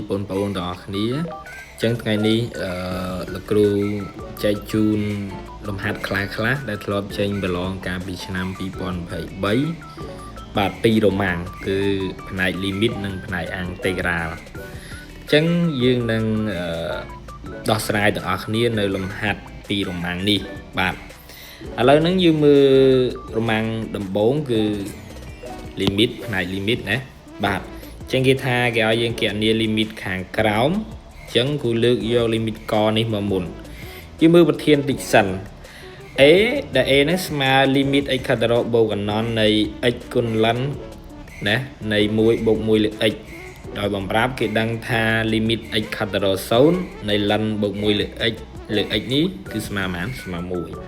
បងប្អូនទាំងអស់គ្នាអញ្ចឹងថ្ងៃនេះអឺលោកគ្រូចែកជូនលំហាត់ខ្លះខ្លះៗដែលធ្លាប់ចេញប្រឡងកាលពីឆ្នាំ2023បាទពីររ៉ូម៉ាំងគឺផ្នែក limit និងផ្នែកអាំងតេក្រាលអញ្ចឹងយើងនឹងអឺដោះស្រាយទាំងអស់គ្នានៅលំហាត់ពីររ៉ូម៉ាំងនេះបាទឥឡូវហ្នឹងយើងមើលរ៉ូម៉ាំងដំបូងគឺ limit ផ្នែក limit ណាបាទអញ្ចឹងគេថាគេឲ្យយើងគណនា limit ខាងក្រោមអញ្ចឹងគូលើកយក limit កនេះមកមុនយើងមើលប្រធានតិចសិន a ដែល a ហ្នឹងស្មើ limit x ខិតទៅរកបូកអនន្តនៃ x គុណ ln ណានៃ1បូក1លើ x ដោយបំរាប់គេដឹងថា limit x ខិតទៅរក0នៃ ln បូក1លើ x លើ x នេះគឺស្មើប៉ុន្មានស្មើ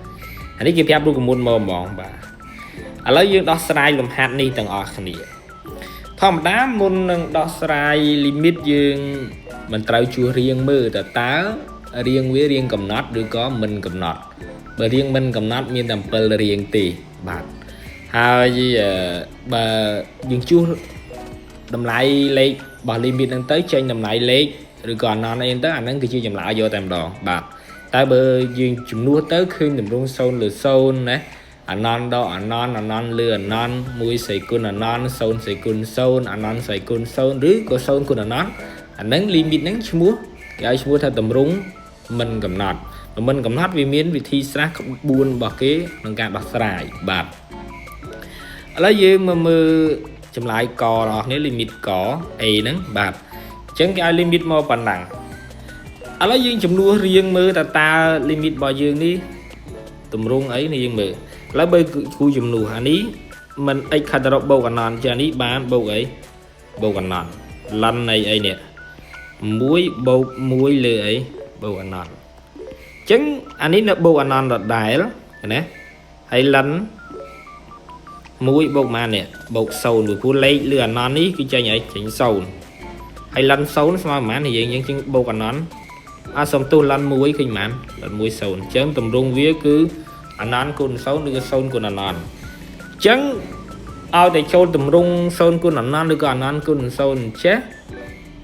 1អានេះគេប្រាប់រូបមន្តមកហ្មងបាទឥឡូវយើងដោះស្រាយលំហាត់នេះទាំងអស់គ្នាធម្មតាមុននឹងដោះស្រាយ limit យើងមិនត្រូវជួសរៀងមើលតើតើរៀងវារៀងកំណត់ឬក៏មិនកំណត់បើរៀងមិនកំណត់មានតែ7រៀងទេបាទហើយបើយើងជួសតម្លៃលេខរបស់ limit ហ្នឹងទៅចេញតម្លៃលេខឬក៏អនន្តអីហ្នឹងទៅអាហ្នឹងគឺជាចម្លើយយកតែម្ដងបាទតែបើយើងជំនួសទៅឃើញតម្រង0លើ0ណាអនន្តដកអនន្តអនន្តលើអនន្ត1សេគុណអនន្ត0សេគុណ0អនន្តសេគុណ0ឬក៏0គុណអនន្តអាហ្នឹង limit ហ្នឹងឈ្មោះគេឲ្យឈ្មោះថាតម្រងមិនកំណត់បើមិនកំណត់វាមានវិធីសាស្ត្រក្បួនរបស់គេក្នុងការដោះស្រាយបាទឥឡូវយើងមកមើលចម្លើយករបស់គ្នា limit ក a ហ្នឹងបាទអញ្ចឹងគេឲ្យ limit មកប៉ុណ្ណឹងឥឡូវយើងចំនួនរៀងមើលតើតើ limit របស់យើងនេះតម្រងអីនេះយើងមើលឥឡូវបើគូចំនួនអានេះមិន x ខិតទៅរកបូកអនន្តចានេះបានបូកអីបូកអនន្ត ln នៃអីនេះ1បូក1លើអីបូកអនន្តអញ្ចឹងអានេះនៅបូកអនន្តដដែលណាហើយ ln 1បូកម៉ាននេះបូក0ព្រោះលេខលើអនន្តនេះគឺចេញអីចេញ0ហើយ ln 0ស្មើប៉ុន្មាននេះយើងយើងជាងបូកអនន្តអត់សំទោស ln 1ឃើញប៉ុន្មាន ln 1 0អញ្ចឹងតម្រងវាគឺអនន្តគុណ0ឬក៏0គុណអនន្តអញ្ចឹងឲ្យតែចូលតម្រង0គុណអនន្តឬក៏អនន្តគុណ0ចេះ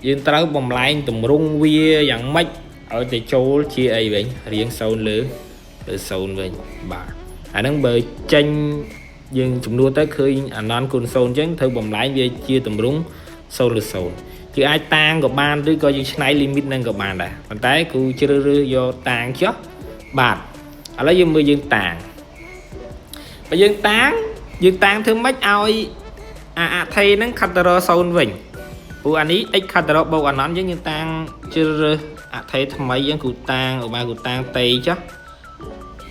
យើងត្រូវបំលែងតម្រងវាយ៉ាងម៉េចឲ្យតែចូលជាអីវិញរៀង0លើលើ0វិញបាទអាហ្នឹងបើចេញយើងចំនួនទៅឃើញអនន្តគុណ0អញ្ចឹងត្រូវបំលែងវាជាតម្រង0លើ0គឺអាចតាងក៏បានឬក៏យើងឆ្នៃ limit នឹងក៏បានដែរប៉ុន្តែគ្រូជ្រើសរើសយកតាងចុះបាទឥឡូវយើងមើលយើងតាងបើយើងតាងយើងតាងធ្វើម៉េចឲ្យអាអថេហ្នឹងខិតទៅរក0វិញព្រោះអានេះ x ខិតទៅរកបូកអនន្តយើងយើងតាងជ្រើសរើសអថេថ្មីយើងគ្រូតាងឧបាគ្រូតាងតេចុះ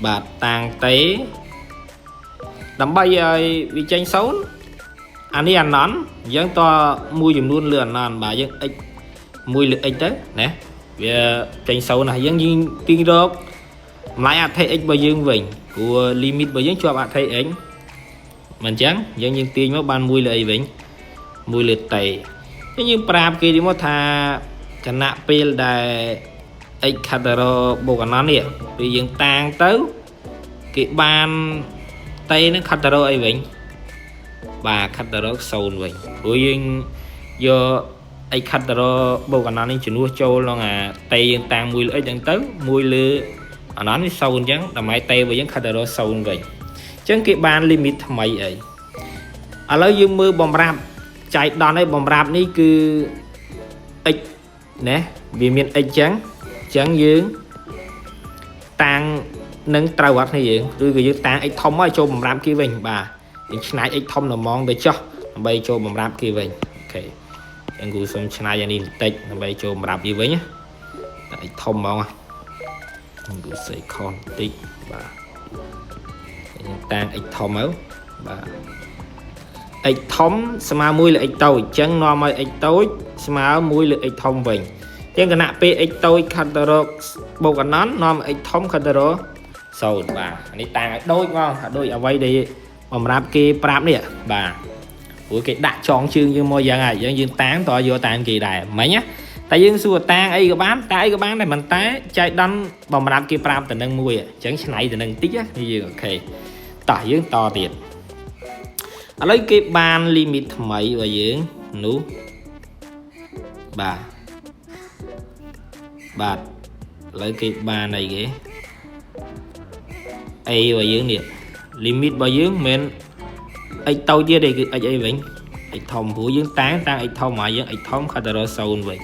បាទតាងតេដើម្បីឲ្យវាចេញ0អានេះអនន្តអញ្ចឹងតមួយចំនួនលើអនន្តបាទយើង x 1លើ x ទៅណាវាចេញ0ណាស់យើងយើងទាញរកតម្លៃអថេ x របស់យើងវិញព្រោះ limit របស់យើងជាប់អថេ x មិនអញ្ចឹងយើងយើងទាញមកបាន1លើអីវិញ1លើតេអញ្ចឹងយើងប្រាប់គេទីមកថាខណៈពេលដែល x ខិតទៅរកបូកអនន្តនេះពេលយើងតាងទៅគេបានតេនឹងខិតទៅរកអីវិញបាទខិតទៅរក0វិញព្រោះយើងយក x ខិតទៅរកបូកអនន្តនេះជំនួសចូលក្នុងអាតេយើងតាំង1លើ x អញ្ចឹងទៅ1លើអនន្តនេះ0អញ្ចឹងតម្លៃតេរបស់យើងខិតទៅរក0វិញអញ្ចឹងគេបាន limit ថ្មីអីឥឡូវយើងមើលបំរាប់ចៃដន្យឲ្យបំរាប់នេះគឺ x ណាវាមាន x អញ្ចឹងអញ្ចឹងយើងតាំងនឹងត្រូវអត់គ្នាយើងឬក៏យើងតាំង x ធំឲ្យចូលបំរាប់គេវិញបាទយើងឆ្នៃ x ធំតែហ្មងទៅចុះដើម្បីចូលបំរាប់គេវិញ OK អញ្ចឹងគ្រូសុំឆ្នៃអានេះបន្តិចដើម្បីចូលបំរាប់វាវិញណាតែ x ធំហ្មងគ្រូសេខុសបន្តិចបាទយើងតាំង x ធំទៅបាទ x ធំស្មើ1លើ x តូចអញ្ចឹងនាំឲ្យ x តូចស្មើ1លើ x ធំវិញអញ្ចឹងខណៈពេល x តូចខិតទៅរកបូកអនន្តនាំ x ធំខិតទៅរក0បាទអានេះតាំងឲ្យដូចមកដូចអ្វីដែលបំរាប់គេប្រាប់នេះបាទព្រោះគេដាក់ចងជើងយើងមកយ៉ាងហើយយើងយើងតាំងតយកតាមគេដែរមិញណាតែយើងសួរតាងអីក៏បានតាអីក៏បានដែរមិនតែចៃដន្យបំរាប់គេប្រាប់ទៅនឹងមួយអញ្ចឹងឆ្នៃទៅនឹងតិចណាយើង OK តោះយើងតទៀតឥឡូវគេបាន limit ថ្មីរបស់យើងនោះបាទ បាទឥឡូវគេបានអីគេ a របស់យើងនេះ limit របស់យើងមិនមែន x តូចទៀតទេគឺ x អីវិញ x ធំព្រោះយើងតាំងតាំង x ធំមកយើង x ធំខិតទៅរក0វិញ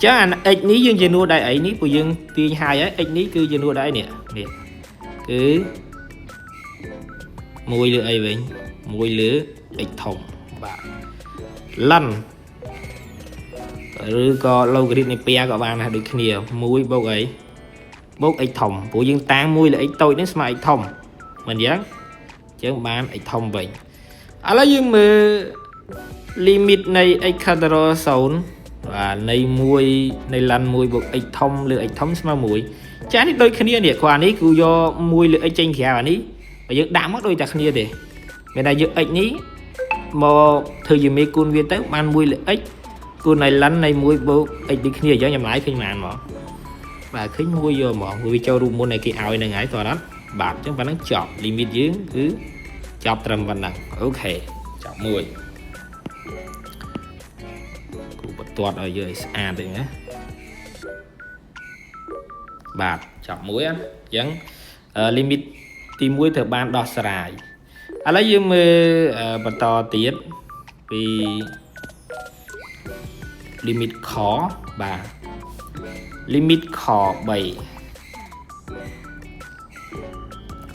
ចឹងអា x នេះយើងជំនួសដោយអីនេះព្រោះយើងទាញហើយហើយ x នេះគឺជំនួសដោយនេះនេះគឺ1លើអីវិញ1លើ x ធំបាទ ln ឬក៏ logarit នៃ2ក៏បានដែរដូចគ្នា1បូកអីបូក x ធំព្រោះយើងតាំង1លើ x តូចនេះស្មើ x ធំមិនយ៉ាងអញ្ចឹងបាន x ធំវិញឥឡូវយើងមើល limit នៃ x ខិតទៅរក0បាទនៃ1នៃ ln 1បូក x ធំលើ x ធំស្មើ1ចានេះដូចគ្នានេះគ្រាន់នេះគឺយក1លើ x ចេញក្រៅអានេះបើយើងដាក់មកដូចតែគ្នាទេមានតែយក x នេះមកធ្វើជាមេគុណវាទៅបាន1លើ x គុណនៃ ln នៃ1បូក x ដូចគ្នាអញ្ចឹងចម្លើយឃើញប៉ុន្មានមកបាទឃើញមួយយកហ្មងវាចូលរូបមុនឲ្យគេឲ្យហ្នឹងហើយតោះអត់បាទអញ្ចឹងប៉ុណ្ណឹងចប់ limit យើងគឺចប់ត្រឹមប៉ុណ្ណឹង OK ចប់មួយគូបន្ទាត់ឲ្យយើងឲ្យស្អាតទេណាបាទចប់មួយអញ្ចឹង limit ទី1ត្រូវបានដោះស្រាយឥឡូវយើងមើលបន្តទៀតពី limit ខបាទ limit ខ3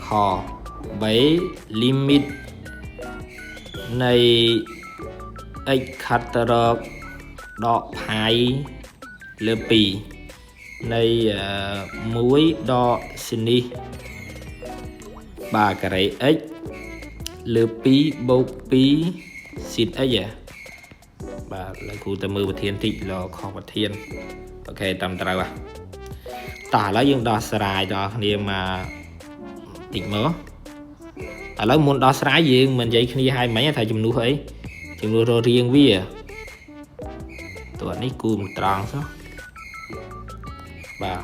ខ3 limit នៃ x ខិតទៅរកដកផាយលើ2នៃ1ដកស៊ីនីសបាទការ៉េ x លើ2បូក2ស៊ីន x ហ៎បាទឥឡូវគ្រូទៅមើលប្រធានតិចលខុសប្រធាន OK តាមត្រូវហ៎តោះឥឡូវយើងដោះស្រាយដល់គ្នាមកតិចមើលឥឡូវមុនដោះស្រាយយើងមិននិយាយគ្នាឲ្យមិញថាជំនួសអីជំនួសររៀងវាតោះនេះគូមិនត្រង់សោះបាទ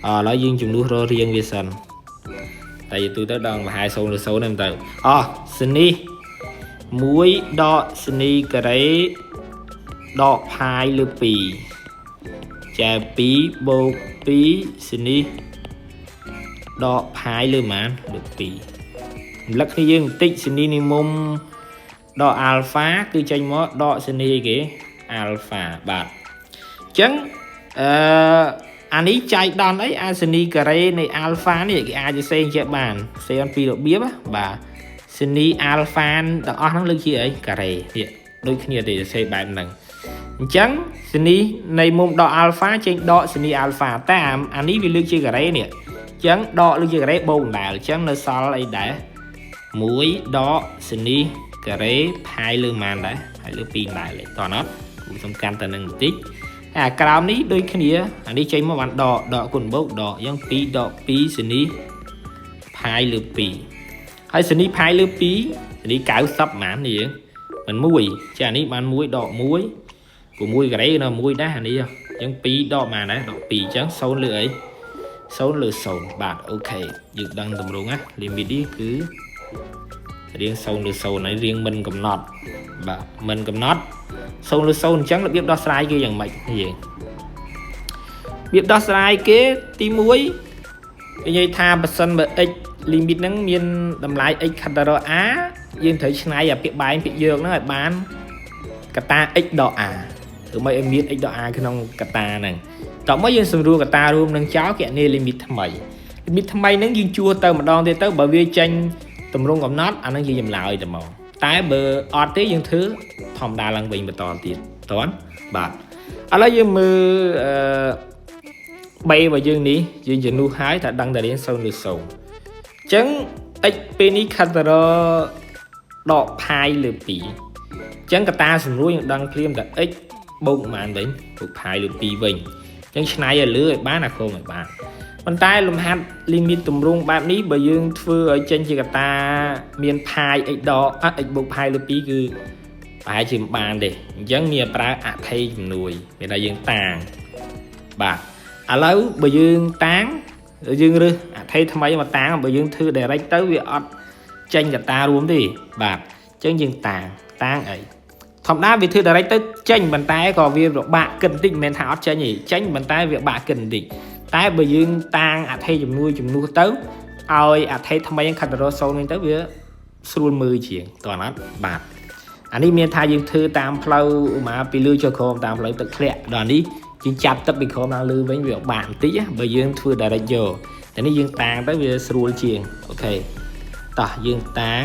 ឥឡូវយើងជំនួសររៀងវាសិនតែយទូទៅដល់ប្រហែល0ឬ0ហ្នឹងទៅអោះសនេះ1ដកសនីការ៉េដកផាយលើ2ចែ2បូក2សនេះដកផាយលើប៉ុន្មានលើ2រំលឹកគ្នាយើងបន្តិចសនីនិមុំដកអាល់ហ្វាគឺចេញមកដកសនីអីគេអាល់ហ្វាបាទអញ្ចឹងអឺអានេះចែកដល់អីអាសនីការ៉េនៃអាល់ហ្វានេះគេអាចសរសេរជាបានសរសេរអំពីរបៀបបាទសនីអាល់ហ្វាទាំងអស់ហ្នឹងលើកជាអីការ៉េនេះដូចគ្នាទេសរសេរបែបហ្នឹងអញ្ចឹងសនីនៃមុំដកអាល់ហ្វាចេញដកសនីអាល់ហ្វាតែអានេះវាលើកជាការ៉េនេះអញ្ចឹងដកលើកជាការ៉េបូកដដែលអញ្ចឹងនៅសល់អីដែរ1ដកសនីការ៉េផាយលើម៉ានដែរផាយលើ2ដែរលេតោះអត់គូសំខាន់តែនឹងបន្តិចអាក្រោមនេះដូចគ្នាអានេះចេញមកបានដកដកគុណបូកដកអញ្ចឹង2ដក2សនីផាយលើ2ហើយសនីផាយលើ2សនី90ប៉ុន្មាននេះមិន1ចាអានេះបាន1ដក1ព្រោះ1ការ៉េនៅ1ដែរអានេះអញ្ចឹង2ដកប៉ុន្មានដែរដក2អញ្ចឹង0លើអី0លើ0បាទ OK យើងដឹងតម្រងណា limit នេះគឺរៀង0លើ0ហើយរៀងមិនកំណត់បាទមិនកំណត់0លើ0អញ្ចឹងរបៀបដោះស្រាយគេយ៉ាងម៉េចយើងរបៀបដោះស្រាយគេទី1និយាយថាបើសិនបើ x limit ហ្នឹងមានតម្លៃ x ខិតទៅរក a យើងត្រូវឆ្នៃអាពាក្យបែងពាក្យយកហ្នឹងឲ្យបានកតា x ដក a ធ្វើម៉េចឲ្យមាន x ដក a ក្នុងកតាហ្នឹងតោះមកយើងសម្រួលកតារួមនឹងចោលគណនា limit ថ្មី limit ថ្មីហ្នឹងយើងជួទៅម្ដងទៀតទៅបើវាចេញតម្រងកំណត់អាហ្នឹងជាចម្លើយតែមកតែបើអត់ទេយើងធ្វើធម្មតាឡើងវិញបន្តទៀតតើបាទឥឡូវយើងមើលអឺ3របស់យើងនេះយើងជំនួសហើយថាដឹងតែរៀន0ឬ0អញ្ចឹង x ពេលនេះខិតទៅរដកផាយលើ2អញ្ចឹងកតាសម្រួលយើងដឹងភ្លាមតែ x បូកប៉ុន្មានវិញបូកផាយលើ2វិញអញ្ចឹងឆ្នៃឲ្យលើឲ្យបានអាក្រមឲ្យបានប៉ុន្តែលំហាត់ limit ទម្រង់បែបនេះបើយើងធ្វើឲ្យចេញជាកតាមានផាយ x ដក x បូកផាយលើ2គឺប្រហែលជាមិនបានទេអញ្ចឹងមានប្រើអថេជំនួយមានថាយើងតាងបាទឥឡូវបើយើងតាងយើងរើសអថេថ្មីមកតាងបើយើងធ្វើ direct ទៅវាអត់ចេញកតារួមទេបាទអញ្ចឹងយើងតាងតាងអី ធម្មតាវាធ្វើ direct ទៅចេញប៉ុន្តែក៏វាពិបាកគិតបន្តិចមិនមែនថាអត់ចេញទេចេញប៉ុន្តែវាបាក់គិតបន្តិចតែបើយើងតាងអថេជំនួយជំនួសទៅឲ្យអថេថ្មីខិតទៅរក0វិញទៅវាស្រួលមើលជាងតោះអត់បាទអានេះមានថាយើងធ្វើតាមផ្លូវមកពីលើចុះក្រោមតាមផ្លូវទឹកធ្លាក់ដល់នេះយើងចាប់ទឹកពីក្រោមឡើងលើវិញវាបាក់បន្តិចបើយើងធ្វើ direct យកតែនេះយើងតាងទៅវាស្រួលជាង OK តោះយើងតាង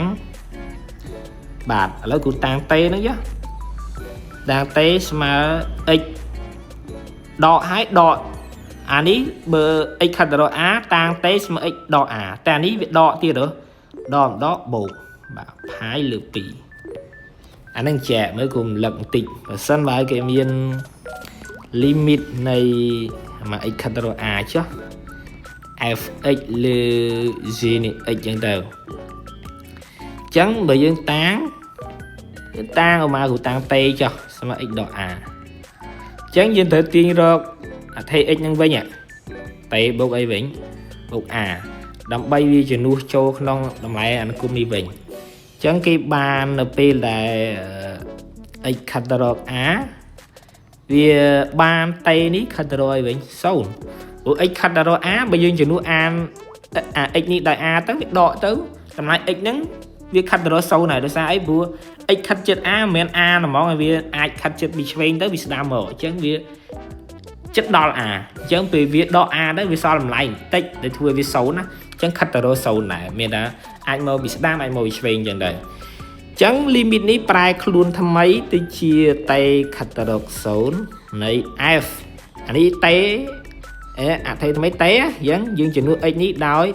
បាទឥឡូវគ្រូតាង t ហ្នឹងចុះតាង t ស្មើ x ដកឲ្យដកអានេះបើ x ខិតទៅរក a តាង t ស្មើ x ដក a តែអានេះវាដកទៀតហ៎ដកដកបូកបាទផាយលើ2អាហ្នឹងចែកមើលគ្រូរំលឹកបន្តិចបើសិនបើគេមាន limit នៃមក x ខិតទៅរក a ចុះ fx លើ g នេះ x ចឹងទៅអញ្ចឹងបើយើងតាងយើងតាងអមកគ្រូតាង t ចុះស្មើ x ដក a អញ្ចឹងយើងត្រូវទាញរកអថេ x នឹងវិញ t បូកអីវិញបូក a ដើម្បីវាជំនួសចូលក្នុងតម្លៃអនុគមនេះវិញអញ្ចឹងគេបាននៅពេលដែល x ខិតទៅរក a វាបាន t នេះខិតទៅរកអីវិញ0ព្រោះ x ខិតទៅរក a បើយើងជំនួសអានអា x នេះដោយ a ទៅវាដកទៅតម្លៃ x ហ្នឹងវាខិតទៅរក0ហើយដោយសារអីព្រោះ x ខិតចិត្ត a មិនមែន a ហ្មងឲ្យវាអាចខិតចិត្តពីឆ្វេងទៅវាស្ដាំមកអញ្ចឹងវាចិត្តដល់ a អញ្ចឹងពេលវាដក a ទៅវាសល់តម្លៃបន្តិចដែលធ្វើវា0ណាអញ្ចឹងខិតទៅរក0ដែរមានថាអាចមកពីស្ដាំអាចមកពីឆ្វេងអញ្ចឹងដែរអញ្ចឹង limit នេះប្រែខ្លួនថ្មីទៅជា t ខិតទៅរក0នៃ f អានេះ t អេអថេថ្មី t អញ្ចឹងយើងជំនួស x នេះដោយ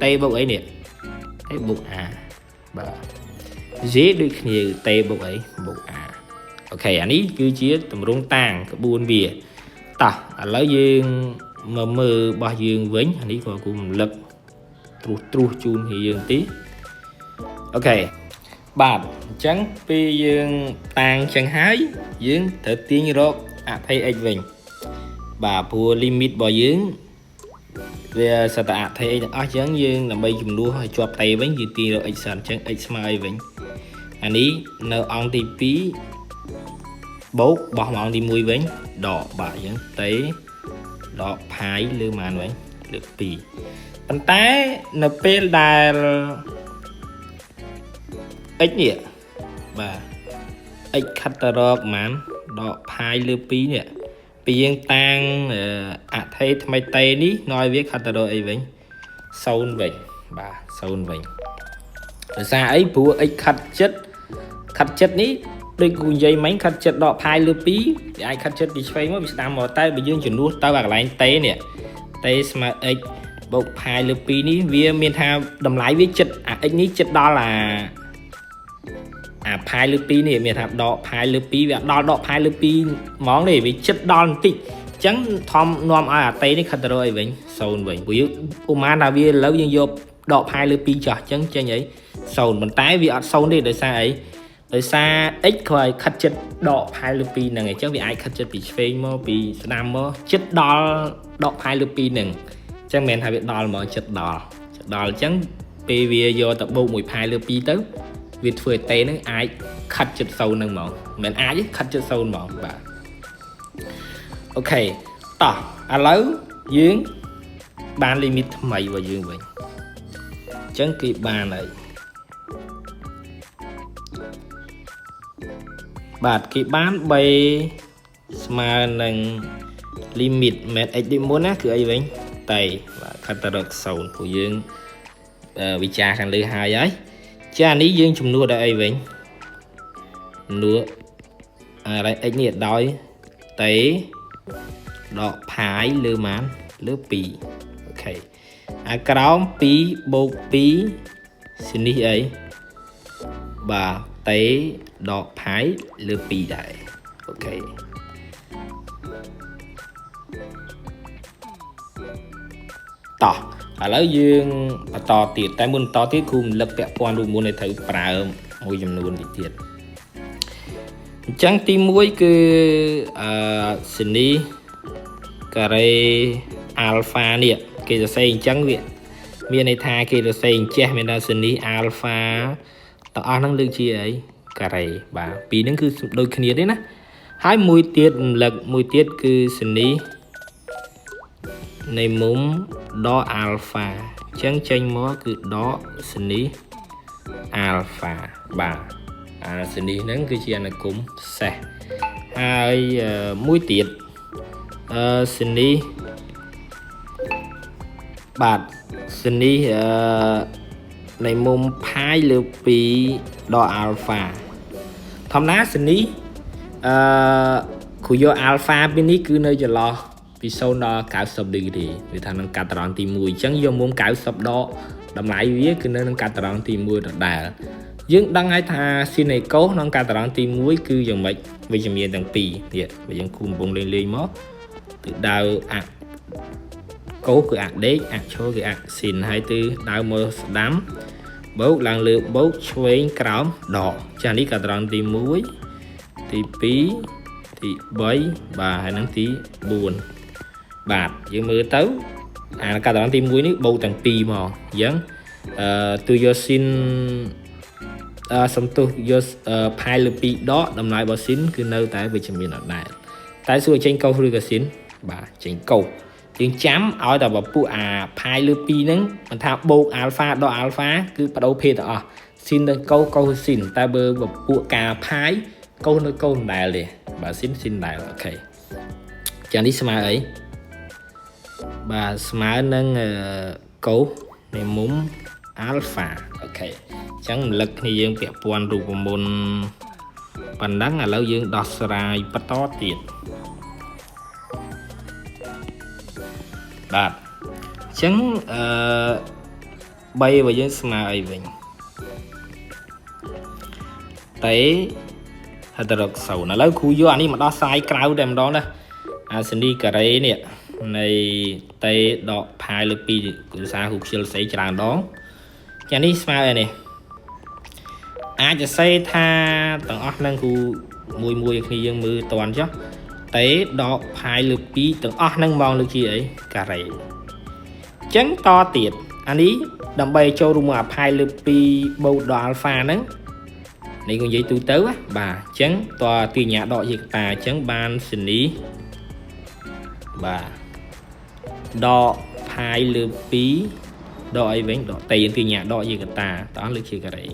t បូកអីនេះ t បូក a បាទ g ដូចគ្នា t បូកអីបូក a OK អានេះគឺជាទម្រង់តាងក្បួនវាតោះឥឡូវយើងមកមើលរបស់យើងវិញអានេះក៏គូរំលឹកត្រួសត្រាសជូនគ្នាយើងទី OK បាទអញ្ចឹងពេលយើងតាងចឹងហើយយើងត្រូវទាញរកអថេ x វិញបាទព្រោះ limit របស់យើងវាសតអថេ x ទាំងអស់អញ្ចឹងយើងដើម្បីជំនួសឲ្យជាប់ t វិញយើងទាញរក x សិនអញ្ចឹង x ស្មើអីវិញអានេះនៅអង្គទី2បូកបោះមកអង្គទី1វិញដកបាទអញ្ចឹង t ដកផាយលើម៉ានវិញលើ2ប៉ុន្តែនៅពេលដែល x នេះបាទ x ខិតទៅរកម៉ានដកផាយលើ2នេះពេលយើងតាងអថេថ្មី t នេះនាំឲ្យវាខិតទៅរកអីវិញ0វិញបាទ0វិញដោយសារអីព្រោះ x ខិតចិត្តខិតចិត្តនេះដូចគូនិយាយមិញខិតចិត្តដកផាយលើ2វាអាចខិតចិត្តពីឆ្វេងមកវាស្ដាំមកតែបើយើងជំនួសទៅអាកន្លែង t នេះ t ស្មើ x បូកផាយលើ2នេះវាមានថាតម្លៃវាចិត្តអា x នេះចិត្តដល់អាផាយលើ2នេះមានថាដកផាយលើ2វាដល់ដកផាយលើ2ហ្មងនេះវាចិត្តដល់បន្តិចអញ្ចឹងធំនាំឲ្យអាតេនេះខិតទៅរកអីវិញ0វិញព្រោះយើងឧមាថាវាឥឡូវយើងយកដកផាយលើ2ចោះអញ្ចឹងចេញអី0ប៉ុន្តែវាអត់0ទេដោយសារអីដោយសារ x គ្រាន់ខិតចិត្តដកផាយលើ2ហ្នឹងអញ្ចឹងវាអាចខិតចិត្តពីឆ្វេងមកពីស្ដាំមកចិត្តដល់ដកផាយលើ2ហ្នឹងអញ្ចឹងមិនមែនថាវាដល់ហ្មងចិត្តដល់ចិត្តដល់អញ្ចឹងពេលវាយកទៅបូកមួយផាយលើ2ទៅវាធ្វើឲ្យតេហ្នឹងអាចខិតចិត្ត0ហ្នឹងហ្មងមិនអាចទេខិតចិត្ត0ហ្មងបាទ OK តោះឥឡូវយើងបាន limit ថ្មីរបស់យើងវិញអញ្ចឹងគេបានហើយបាទគេបាន3ស្មើនឹង limit មិន x ដូចមុនណាគឺអីវិញតែបាទខិតទៅរក0ព្រោះយើងវិចារខាងលើហើយហើយចានេះយើងចំនួនដល់អីវិញចំនួនអរ x នេះដោយតេដកផាយលើម៉ានលើ2 OK អាក្រោម2បូក2សនេះអីបាទតេដកផាយលើ2ដែរ OK តោះឥឡូវយើងបន្តទៀតតែមុនបន្តទៀតគ្រូរំលឹកពាក់ព័ន្ធរូបមន្តឲ្យត្រូវប្រើមួយចំនួនតិចទៀតអញ្ចឹងទី1គឺអឺសនីការ៉េអាល់ហ្វានេះគេសរសេរអញ្ចឹងវាមានន័យថាគេសរសេរអញ្ចេះមានថាសនីអាល់ហ្វាទាំងអស់ហ្នឹងលើកជាអី ការ៉េបាទពីរហ្នឹងគឺដូចគ្នាទេណាហើយមួយទៀតរំលឹកមួយទៀតគឺសនីនៃមុំដកអាល់ហ្វាអញ្ចឹងចេញមកគឺដកសនីអាល់ហ្វាបាទអាសនីហ្នឹងគឺជាអនុគមន៍សេះហើយមួយទៀតសនីបាទសនីនៃមុំផាយលើ2ដកអាល់ហ្វាធម្មតាសនីអឺគ្រូយកអាល់ហ្វាពីនេះគឺនៅចន្លោះពី0ដល់90ឌីគ្រីវាថានឹងកាត់ត្រង់ទី1អញ្ចឹងយកមុំ90ដកតម្លៃវាគឺនៅនឹងកាត់ត្រង់ទី1ដដែលយើងដឹងហើយថាស៊ីនេកូក្នុងកាត់ត្រង់ទី1គឺយ៉ាងម៉េចវិជ្ជមានទាំងពីរនេះបើយើងគូកំពុងលេងលេងមកទិដៅអកូគឺអដេកអឈរគឺអស៊ីនហើយទិដៅមកស្ដាំបូកឡើងលើបូកឆ្វេងក្រោមដកចានេះកាត់ត្រង់ទី1ទី2ទី3បាទហើយនឹងទី4បាទយើងមើលទៅអាកាត់ត្រង់ទី1នេះបូកទាំងពីរមកអញ្ចឹងទូយកស៊ីនសំទោសយកផាយលើ2ដកតម្លៃរបស់ស៊ីនគឺនៅតែវិជ្ជមានដដែលតែសួរចេញកុសឬក៏ស៊ីនបាទចេញកុសយើងចាំឲ្យតែពពួកអាផាយលើ2ហ្នឹងមិនថាបូកអាល់ហ្វាដកអាល់ហ្វាគឺបដូរភេទទាំងអស់ស៊ីនទៅកុសកុសស៊ីនតែបើពពួកការផាយកុសនៅកុសដដែលទេបាទស៊ីនស៊ីនដែរអូខេចានេះស្មើអីបាទស្មើនឹងកុសនៃមុំអាល់ហ្វាអូខេអញ្ចឹងរំលឹកគ្នាយើងពាក់ព័ន្ធរូបមន្តប៉ុណ្ណឹងឥឡូវយើងដោះស្រាយបន្តទៀតបាទអញ្ចឹង3របស់យើងស្មើអីវិញតេហិតរក0ឥឡូវគ្រូយកអានេះមកដោះស្រាយក្រៅតែម្ដងណាអាសនីការ៉េនេះនៃតេដកផាយលើ2គឺសារគ្រូខ្ជិលសេច្រើនដងចានេះស្មើអីនេះអាចសរសេរថាទាំងអស់នឹងគ្រូមួយមួយគ្នាយើងមើលតន់ចុះតេដកផាយលើ2ទាំងអស់នឹងមកលើជាអីការ៉េអញ្ចឹងតទៀតអានេះដើម្បីចូលរួមអាផាយលើ2បូកដល់អាល់ហ្វាហ្នឹងនេះក៏និយាយទូទៅបាទអញ្ចឹងតទាញ្ញាដកជាកតាអញ្ចឹងបានសនីបាទដកផាយលើ2ដកអីវិញដកតេយើងទាញ្ញាដកជាកតាតោះលើជាការ៉េ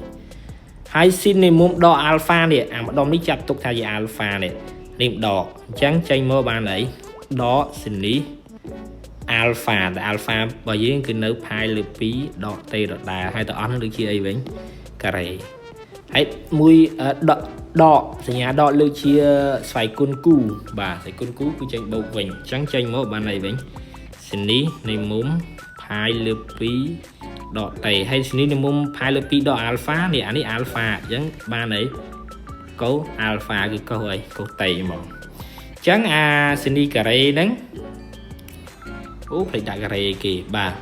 ហើយស៊ីននៃមុំដកអាល់ហ្វានេះអាម្ដុំនេះចាប់ទុកថាជាអាល់ហ្វានេះនេះដកអញ្ចឹងចេញមកបានអីដកស៊ីននេះអាល់ហ្វាតែអាល់ហ្វារបស់យើងគឺនៅផាយលើ2ដកតេដដែលហើយទាំងអស់នោះដូចជាអីវិញការ៉េហើយមួយដកដកសញ្ញាដកលើកជាស្វ័យគុណគូបាទស្វ័យគុណគូគឺចេញបូកវិញអញ្ចឹងចេញមកបានអីវិញស៊ីនីនៃមុំផាយលើ2ដកតេហើយស៊ីនីនៃមុំផាយលើ2ដកអាល់ហ្វានេះអានេះអាល់ហ្វាអញ្ចឹងបានអីកូអាល់ហ្វាគឺកូអីកូតេហ្មងអញ្ចឹងអាស៊ីនីការ៉េហ្នឹងអូភ្លេចដាក់ការ៉េគេបាទ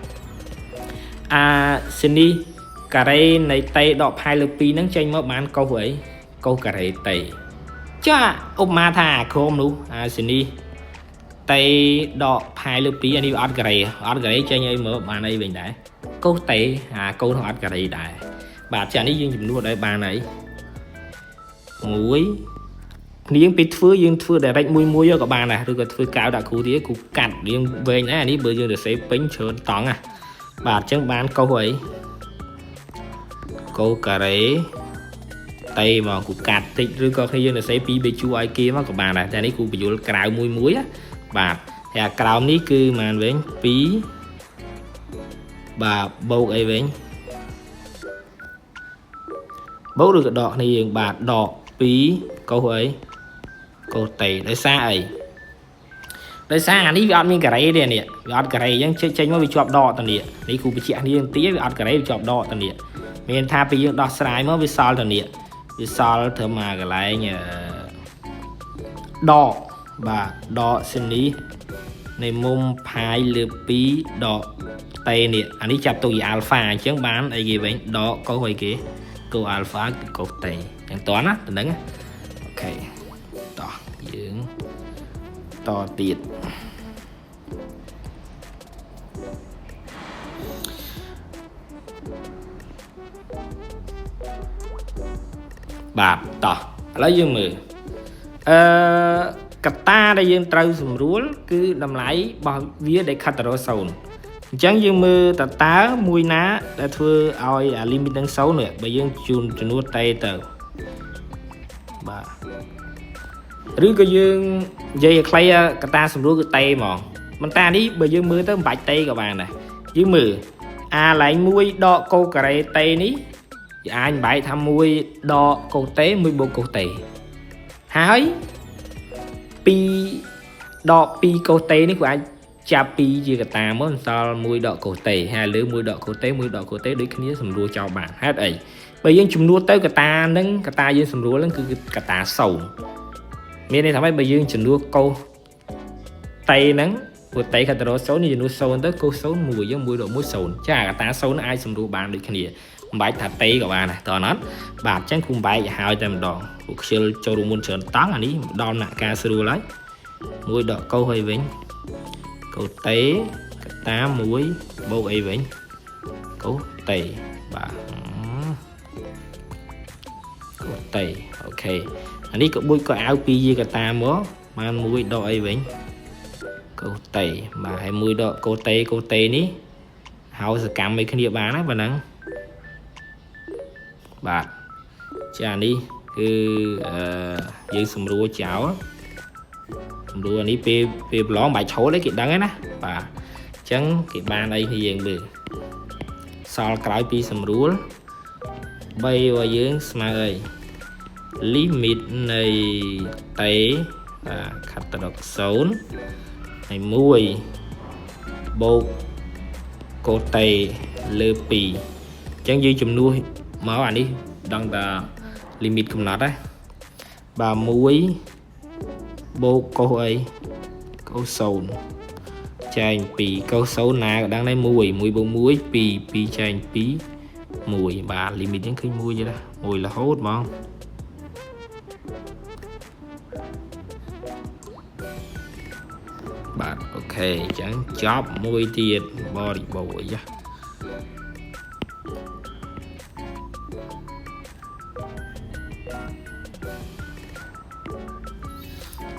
អាស៊ីនីការ៉េនៃតេដកផាយលើ2ហ្នឹងចេញមកបានកុសអីកុសការ៉េតេចាឧបមាថាអាក្រុមនោះអាស៊ីនីតេដកផាយលើ2អានេះវាអត់ការ៉េអត់ការ៉េចេញអីមើលបានអីវិញដែរកុសតេអាកូននោះអត់ការ៉េដែរបាទចានេះយើងចំនួនឲ្យបានអីមួយគ្នាយើងពេលធ្វើយើងធ្វើ direct មួយមួយក៏បានដែរឬក៏ធ្វើកៅដាក់គ្រូទៀតគ្រូកាត់យើងវែងដែរអានេះបើយើងទៅសេពេញច្រើនតង់ណាបាទអញ្ចឹងបានកុសអីកូការ៉េតេមកគ្រូកាត់តិចឬក៏គ្នាយើងទៅសេ2 3ជួរឲ្យគេមកក៏បានដែរតែនេះគ្រូបញ្យល់ក្រៅមួយមួយណាបាទហើយអាក្រោមនេះគឺប៉ុន្មានវិញ2បាទបូកអីវិញបូកឬក៏ដកគ្នាយើងបាទដក2កុសអីកុសតេដោយសារអីដោយសារអានេះវាអត់មានការ៉េទេនេះវាអត់ការ៉េអញ្ចឹងចេញមកវាជាប់ដកតនេះនេះគ្រូបញ្ជាក់គ្នាទីវាអត់ការ៉េវាជាប់ដកតនេះមានថាពេលយើងដោះស្រាយមកវាសល់តនេះវាសល់ធ្វើមកកន្លែងដកបាទដកសិនីនៃមុំផាយលើ2ដកតេនេះអានេះចាប់ទុកជាអាល់ហ្វាអញ្ចឹងបានអីគេវិញដកកុសអីគេកុសអាល់ហ្វាគឺកុសតេអញ្ចឹងតណាតំណឹងអូខេតោះយើងតទៀត បាទតោះឥឡូវយើងមើលអឺកត្តាដែលយើងត្រូវសម្រួលគឺតម្លៃរបស់វាដែលខិតទៅរក0អញ្ចឹងយើងមើលតើតើមួយណាដែលធ្វើឲ្យអា limit នឹង0នេះបើយើងជូនចំនួនតេទៅបាទឬក៏យើងនិយាយឲ្យខ្លីកត្តាសម្រួលគឺតេហ្មងមិនតានេះបើយើងមើលទៅមិនបាច់តេក៏បានដែរយើងមើលអាឡែង1ដកកូការ៉េតេនេះយើងអាចបែកថា1ដកកូតេ1បូកកូតេហើយ2ដក2កូតេនេះគឺអាចចាប់2ជាកតាមកសល់1ដកកូតេហើយលើ1ដកកូតេ1ដកកូតេដូចគ្នាសម្រួលចោលបានហេតុអីបើយើងចំនួនទៅកតានឹងកតាយើងសម្រួលនឹងគឺកតា0មានន័យថាម៉េចបើយើងចំនួនកូតេហ្នឹងព្រោះតេខិតទៅរក0នេះចំនួន0ទៅកូ0 1យើង1ដក1 0ចាកតា0អាចសម្រួលបានដូចគ្នាមិនបាច់ថាតេក៏បានដែរតើអត់បាទអញ្ចឹងគូបែកឲ្យហើយតែម្ដងពួកខ្ជិលចូលរួមមុនច្រើនតង់អានេះដល់ណាក់ការស្រួលហើយ1ដកកូហើយវិញកូតេកតា1បូកអីវិញកូតេបាទកូតេអូខេអានេះក៏បួចក៏អៅពីជាកតាមកបាន1ដកអីវិញកូតេបាទហើយ1ដកកូតេកូតេនេះហើយសកម្មឲ្យគ្នាបានណាបាទហ្នឹងបាទចានេះគឺយើងសម្រួលចោលសម្រួលនេះពេលពេលប្រឡងបាច់ឆោលទេគេដឹងហើយណាបាទអញ្ចឹងគេបានអីគ្នាយើងមើលសល់ក្រោយពីសម្រួល3របស់យើងស្មើអី limit នៃតេបាទខិតទៅដល់0ហើយ1បូកកូតេលើ2អញ្ចឹងយើងជំនួសមកអានេះដឹងតា limit កំណត់ណាបាទ1បូកកូអីកូ0ចែង2កូ0ណាក៏ដឹងដែរ1 1បូក1 2 2ចែង2 1បាទ limit ហ្នឹងឃើញ1ទេណា1រហូតហ្មងបាទអូខេអញ្ចឹងចប់មួយទៀតបរិបូរណ៍យ៉ា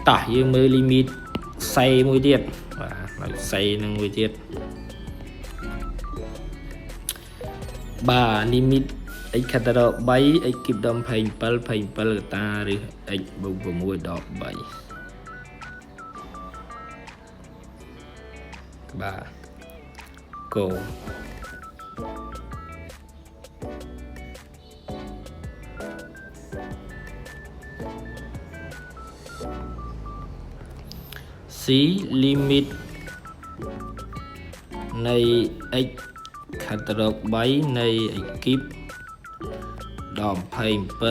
តោះយើងមើល limit សេមួយទៀតបាទហើយសេនឹងមួយទៀតបាទ limit x ខិតទៅដល់3 x គីបដល់27 27កតាឬ x បូក6ដល់3បាទកូ C limit នៃ x ខិតទៅរក3នៃ x គីបដល់27ក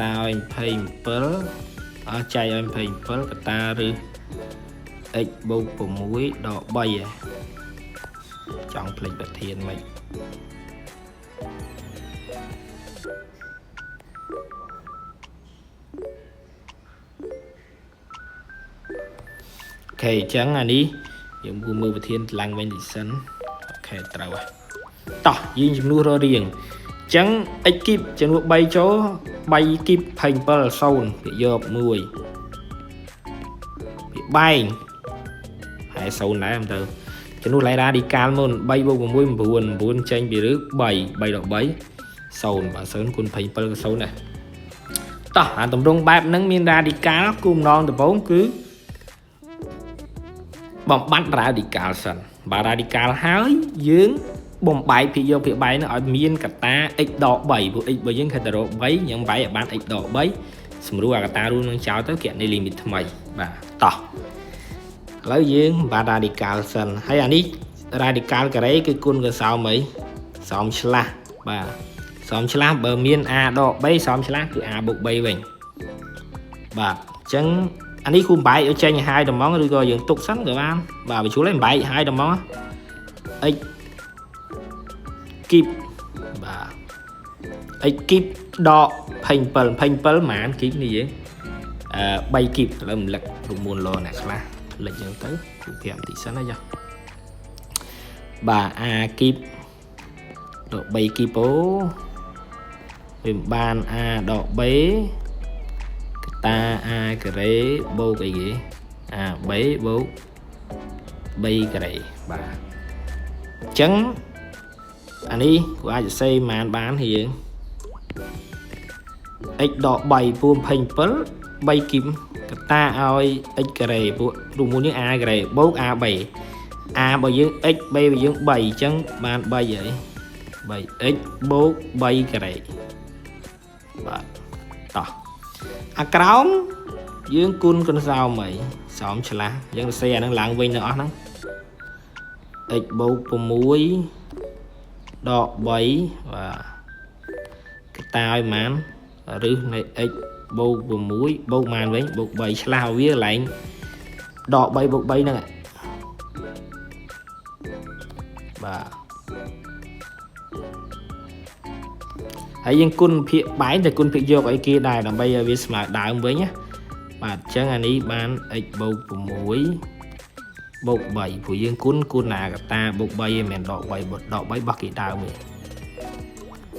តាឲ្យ27អស់ចែកឲ្យ27កតាឬ x បូក6ដល់3ឯងចង់ភ្លេចប្រធានមិនអូខេអញ្ចឹងអានេះយើងមើលប្រធានឡើងវិញតិចសិនអូខេត្រូវហើយតោះយើងចំនួនរករៀងអញ្ចឹង x គីបចំនួន3ចូល3គីប27 0វាយក1វាបែងហើយ0ដែរទៅចំនួនឡៃរ៉ាឌីកាល់មុន3បូក6 9 9ចេញពីឬ3 3ដល់3 0បាទ0គុណ27ក៏0ដែរតោះអាតម្រងបែបហ្នឹងមានរ៉ាឌីកាល់គូម្ដងដំបូងគឺបំបត្តិរ៉ាឌីកាល់សិនបើរ៉ាឌីកាល់ហើយយើងបំបែកភាគយកភាគបែកនោះឲ្យមានកតា x ដក3ព្រោះ x របស់យើងខិតទៅរក3យើងបែកឲ្យបាន x ដក3សម្រួលអាកតារួមនឹងចោលទៅគណនី limit ថ្មីបាទតោះឥឡូវយើងបានរ៉ាឌីកាល់សិនហើយអានេះរ៉ាឌីកាល់ការ៉េគឺគុណក៏សោមអីសោមឆ្លាស់បាទសោមឆ្លាស់បើមាន a ដក3សោមឆ្លាស់គឺ a បូក3វិញបាទអញ្ចឹងអានេះគូបែកឲ្យចេញឲ្យហើយត្មងឬក៏យើងទុកសិនក៏បានបាទបញ្ជូលឲ្យបែកឲ្យត្មង x គីបបាទ x គីបដក27 27ប្រហែលគីបនេះយើង3គីបឥឡូវរំលឹករូបមន្តលោអ្នកខ្លះលិចចឹងទៅគូ5តិចសិនណាចាបាទ a គីបដក3គីបអូ វាបាន a ដក b កតា a ការ៉េបូកអីគេ a b បូក b ការ៉េបាទអញ្ចឹងអានេះគួរអាចសរសេរប៉ុន្មានបានរៀង x ដក3ពូ27 3គីមកតាឲ្យ x ការ៉េពួករូបមន្តនេះ a ការ៉េបូក a b a បើយើង x b បើយើង3អញ្ចឹងបាន3ហើយ 3x បូក3ការ៉េបាទតោះអាក្រោមយើងគុណកន្សោមអីសោមឆ្លាស់យើងសរសេរអានឹងឡើងវិញទាំងអស់ហ្នឹង x បូក6ដក3បាទកតាឲ្យប៉ុន្មានឬនៃ x បូក6បូកប៉ុន្មានវិញបូក3ឆ្លាស់វាកន្លែងដក3បូក3ហ្នឹងបាទហើយយើងគុណភាគបែងតែគុណភាគយកឲ្យគេដែរដើម្បីឲ្យវាស្មើដើមវិញណាបាទអញ្ចឹងអានេះបាន x បូក6បូក3ព្រោះយើងគុណគុណអាកតាបូក3ឯងមិនមែនដក3ដក3បោះគេដើមទេ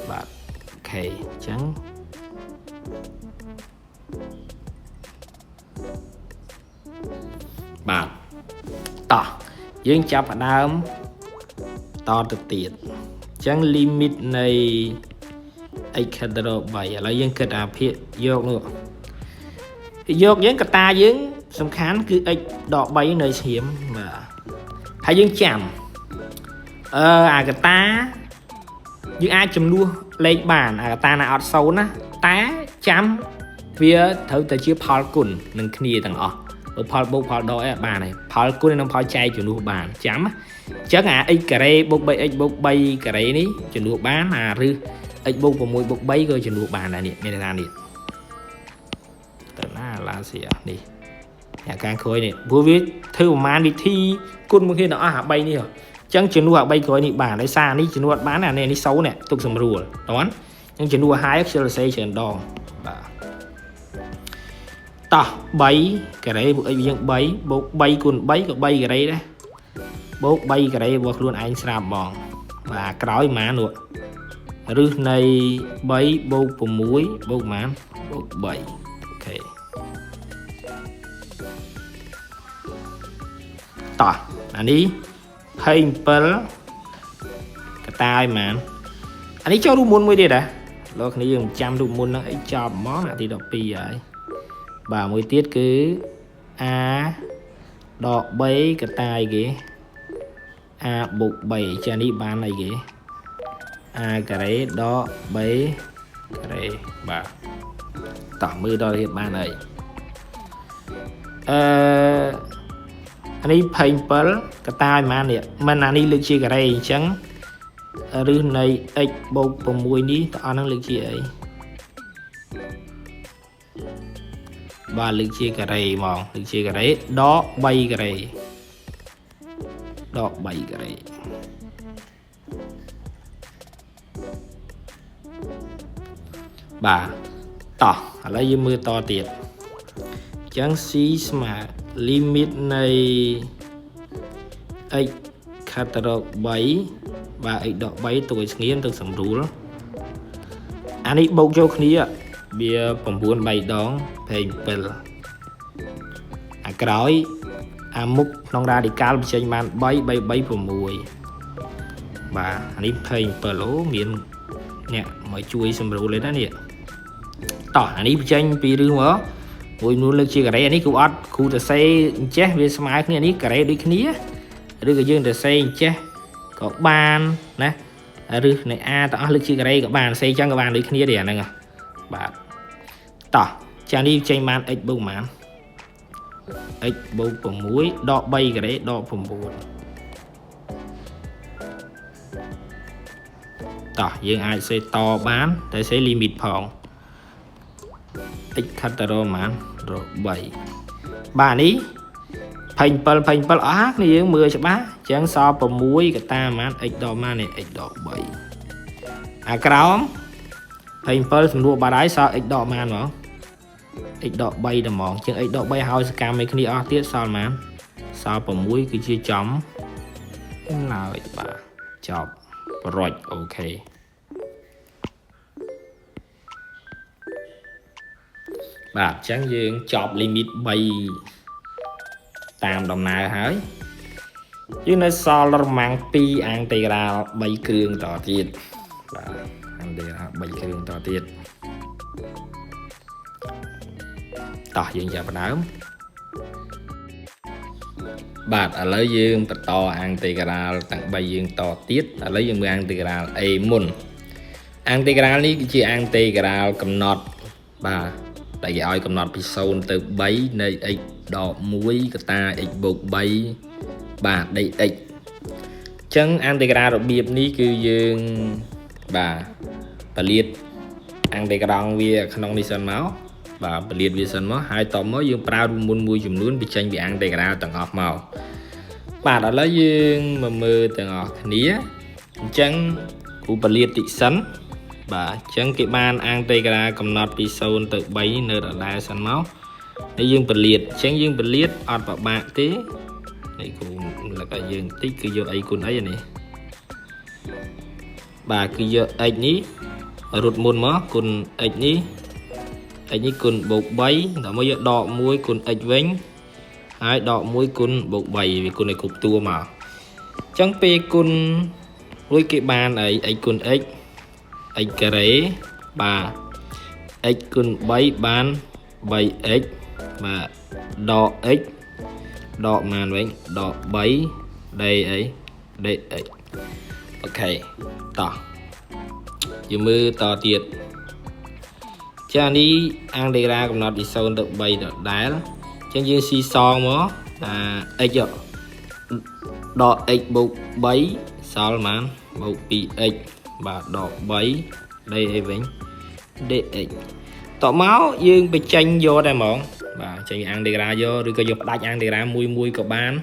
បាទអូខេអញ្ចឹងបាទតោះយើងចាប់ផ្ដើមតទៅទៀតអញ្ចឹង limit នៃ x ខិតទៅ3ឥឡូវយើងគិតអាភាគយកនោះភាគយកយើងកតាយើងសំខាន់គឺ x ដក3នៅឈាមបាទហើយយើងចាំអឺអាកតាយើងអាចចំនួនលេខបានអាកតាណាអត់សូន្យណាតែចាំវាត្រូវតែជាផលគុណនឹងគ្នាទាំងអស់បើផលបូកផលដកអីអត់បានទេផលគុណនិងផលចែកជំនួសបានចាំអញ្ចឹងអា x ការ៉េបូក 3x បូក3ការ៉េនេះជំនួសបានអាឬ x បូក6បូក3ក៏ជំនួសបានដែរនេះមានន័យថានេះទៅណាឡាស៊ីនេះអ្នកខាងក្រោយនេះព្រោះវាធ្វើប្រមាណវិធីគុណមួយគ្នាទាំងអស់អា3នេះអញ្ចឹងជំនួសអា3ក្រោយនេះបានដោយសារនេះជំនួសអត់បានអានេះនេះ0នេះទុកសម្រួលតោះអញ្ចឹងជំនួសឲ្យខ្ជិលសរសេរច្រើនដងបាទតោះ3ការ៉េពួក x យើង3បូក3គុណ3ក៏3ការ៉េដែរបូក3ការ៉េរបស់ខ្លួនឯងស្រាប់ហ្មងបាទក្រោយប៉ុន្មាននោះឬនៃ3បូក6បូកប៉ុន្មានបូក3អូខេតោះអានេះ27កតាឲ្យប៉ុន្មានអានេះចូលរូបមន្តមួយទៀតហ៎លោកគ្នាយើងចាំរូបមន្តហ្នឹងអីចប់ហ្មងអាទី12ហើយបាទមួយទៀតគឺ a ដក3កតាអីគេ a បូក3ចានេះបានអីគេ a ការ៉េដក b ការ៉េបាទតោះមើលដល់ទៀតបានហើយអឺអានេះ27កតាឲ្យប៉ុន្មាននេះមិនអានេះលើកជាការ៉េអញ្ចឹងឬនៃ x បូក6នេះតើអស់ហ្នឹងលើកជាអីបាទលើកជាការ៉េហ្មងលើកជាការ៉េដក3ការ៉េដក3ការ៉េបាទតោះឥឡូវយើងមើលតទៀតអញ្ចឹង c ស្មើ limit នៃ x ខិតទៅរក3បាទ x ដក3ទុកឲ្យស្ងៀមទៅសម្រួលអានេះបូកចូលគ្នាវា9 3ដង27អាក្រោយអាមុខក្នុងរ៉ាឌីកាល់បញ្ចេញបាន3 3 3 6បាទអានេះ27អូមានអ្នកមកជួយសម្រួលទេណានេះតោះអានេះបញ្ចេញពីរឹសមកមួយនួនលើកជាការ៉េអានេះគូអត់គ្រូទៅសេអញ្ចេះវាស្មើគ្នានេះការ៉េដូចគ្នាឬក៏យើងទៅសេអញ្ចេះក៏បានណាឬនៃ A ទាំងអស់លើកជាការ៉េក៏បានសេអញ្ចឹងក៏បានដូចគ្នាទេអាហ្នឹងបាទតោះចានេះចេញបាន x បូកប៉ុន្មាន x បូក6ដក3ការ៉េដក9តោះយើងអាចសេតបានតែសេ limit ផង x ខិតទៅរកប៉ុន្មានរក3បាទនេះ27 27អស់គ្នាយើងមើលច្បាស់អញ្ចឹងសល់6កតាប៉ុន្មាន x ដកប៉ុន្មាននេះ x ដក3អាក្រោម27សំរួលបាត់ហើយសល់ x ដកប៉ុន្មានហ្មង x ដក3តែហ្មងជាង x ដក3ហើយសកម្មឲ្យគ្នាអស់ទៀតសល់ប៉ុន្មានសល់6គឺជាចំឡើយបាទចប់ប្រុចអូខេ បាទអញ្ចឹងយើងចប់ limit 3តាមដំណើរហើយយើងនៅសល់រមាំង2អាំងតេក្រាល3គ្រឿងតទៀតបាទអាំងតេក្រាល3គ្រឿងតទៀតតោះយើងចាប់ផ្ដើមបាទឥឡូវយើងបន្តអាំងតេក្រាលទាំង3យើងតទៀតឥឡូវយើងមើលអាំងតេក្រាល A មុនអាំងតេក្រាលនេះគឺជាអាំងតេក្រាលកំណត់បាទដែលគេឲ្យកំណត់ពី0ទៅ3នៃ x ដក1កតា x បូក3បាទ dx អញ្ចឹងអាំងតេក្រាលរបៀបនេះគឺយើងបាទពលាតអាំងតេក្រាលវាក្នុងនេះសិនមកបាទពលាតវាសិនមកហើយតមកយើងប្រើរូបមន្តមួយចំនួនបញ្ចេញពីអាំងតេក្រាលទាំងអស់មកបាទឥឡូវយើងមកមើលទាំងអស់គ្នាអញ្ចឹងគ្រូពលាតតិចសិនបាទអញ្ចឹងគេបានអាំងតេក្រាលកំណត់ពី0ទៅ3នៅដដែលសិនមកហើយយើងពលាតអញ្ចឹងយើងពលាតអត់ពិបាកទេនេះគ្រូលឹកឲ្យយើងតិចគឺយកអីគុណអីនេះបាទគឺយក x នេះរត់មុនមកគុណ x នេះ x នេះគុណបូក3ដល់មកយកដក1គុណ x វិញហើយដក1គុណបូក3វាគុណឲ្យគ្រប់តួមកអញ្ចឹងពេលគុណរួចគេបានអី x គុណ x x ការ៉េបាទ x គុណ3បាន 3x បាទដក x ដកម៉ានវិញដក3 d អី dx OK តោះយើងមើលតទៀតចានេះអាំងតេក្រាលកំណត់ពី0ទៅ3ដដែលអញ្ចឹងយើងស៊ីសងមកអា x ដក x បូក3សល់ប៉ុន្មានបូក 2x បាទដក3 d អីវិញ dx តមកយើងបញ្ចេញយកតែហ្មងបាទចេញអាំងតេក្រាលយកឬក៏យើងផ្ដាច់អាំងតេក្រាលមួយមួយក៏បាន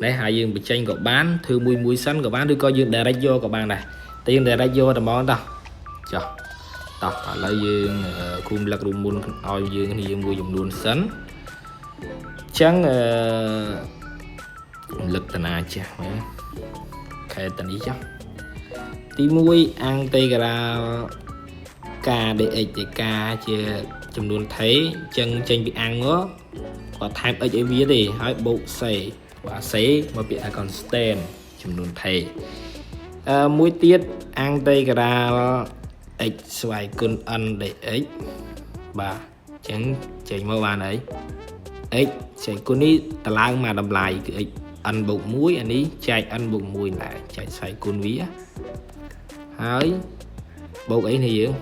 នេះហើយយើងបញ្ចេញក៏បានធ្វើមួយមួយសិនក៏បានឬក៏យើង direct យកក៏បានដែរតែយើង direct យកតែហ្មងតោះចុះតោះឥឡូវយើងគូមលឹករូបមុនឲ្យយើងគ្នាមួយចំនួនសិនអញ្ចឹងអឺលឹកតាណាចាស់មើលខេតានេះចុះទី1អាំងតេក្រាល k dx ជា k ជាចំនួនថេអញ្ចឹងចេញពីអាំងមកគាត់ថែម x ឲ្យវាទេហើយបូក c បាទ c មកពាក្យថា constant ចំនួនថេអឺមួយទៀតអាំងតេក្រាល x ស្វ័យគុណ n dx បាទអញ្ចឹងចេញមកបានអី x ចែកគុណនេះតឡើងមកតម្លៃគឺ x n បូក1អានេះចែក n បូក1ដែរចែកស្វ័យគុណវាហើយបូកអីនេះយើង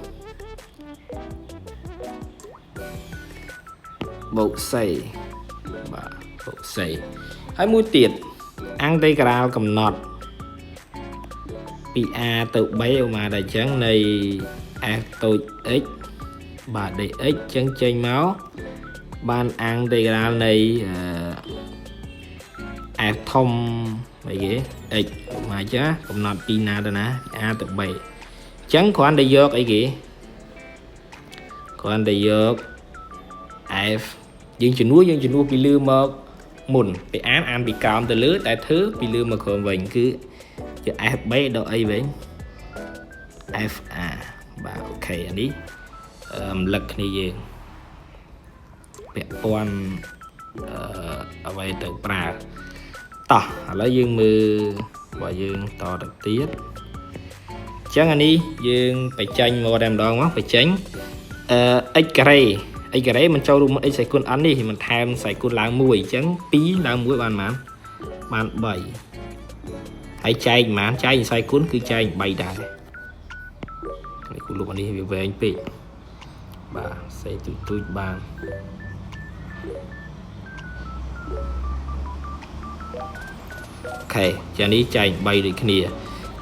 បូក c បាទបូក c ហើយមួយទៀតអាំងតេក្រាលកំណត់ពី a ទៅ b ឧមាដល់អញ្ចឹងនៃ f តូច x បាទ dx អញ្ចឹងចេញមកបានអាំងតេក្រាលនៃ f ធំអីគេ x ឧមាចាកំណត់ពីណាទៅណាពី a ទៅ b អញ្ចឹងគ្រាន់តែយកអីគេគ្រាន់តែយក f យើងជំនួសយើងជំនួសពីលើមកមុនពេលអានអានពីក្រោមទៅលើតែធ្វើពីលើមកក្រោមវិញគឺជា FB ដល់អីវិញ FA បាទ OK អានេះរំលឹកគ្នាយើងពាក់ព័ន្ធអឺអ្វីទៅប្រើតោះឥឡូវយើងមើលរបស់យើងតទៅទៀតអញ្ចឹងអានេះយើងបញ្ចេញមកតែម្ដងមកបញ្ចេញអឺ x ការ៉េ x ការ៉េមិនចូលរួម x ស្វ័យគុណ n នេះមិនថែមស្វ័យគុណឡើង1អញ្ចឹង2ឡើង1បានប៉ុន្មានបាន3ហើយចែកប៉ុន្មានចែកស្វ័យគុណគឺចែក3ដែរនេះគូលុបអានេះវាវែងពេកបាទសេទូចទូចបាន OK ចានេះចែក3ដូចគ្នា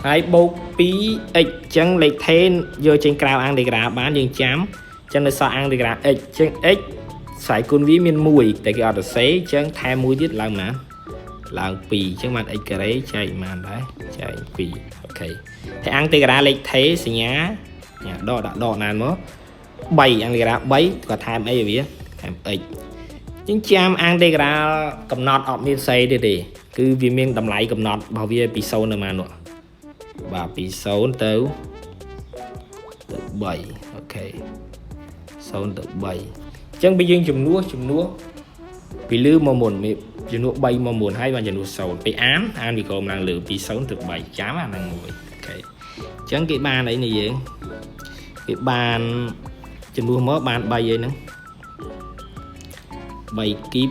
ហើយបូក 2x អញ្ចឹងលេខថេនយកចេញក្រៅអាំងតេក្រាលបានយើងចាំចឹងនៅសល់អាំងតេក្រាល x ចឹង x ស្វ័យគុណវាមាន1តែគេអត់សរសេរចឹងថែម1ទៀតឡើងណាឡើង2ចឹងបាន x ការ៉េចែកប៉ុន្មានដែរចែក2 OK ហើយអាំងតេក្រាលលេខថេសញ្ញាញ៉ាដកដាក់ដកណានមក3អាំងតេក្រាល3គាត់ថែមអីឲ្យវាថែម x ជាងចាំអាំងតេក្រាលកំណត់អត់មានសេទេទេគឺវាមានតម្លៃកំណត់របស់វាពី0ទៅម៉ាននោះបាទពី0ទៅទៅ3 OK 0ទៅ3 អញ្ចឹងបើយើងជំនួសជំនួសពីលើមកមុនជំនួស3មកមុនហើយបានជំនួស0ពេលអានអានពីក្រោមឡើងលើពី0ទៅ3ចាំអាហ្នឹងមួយ OK អញ្ចឹងគេបានអីនេះយើងគេបានជំនួសមកបាន3អីហ្នឹង3គីប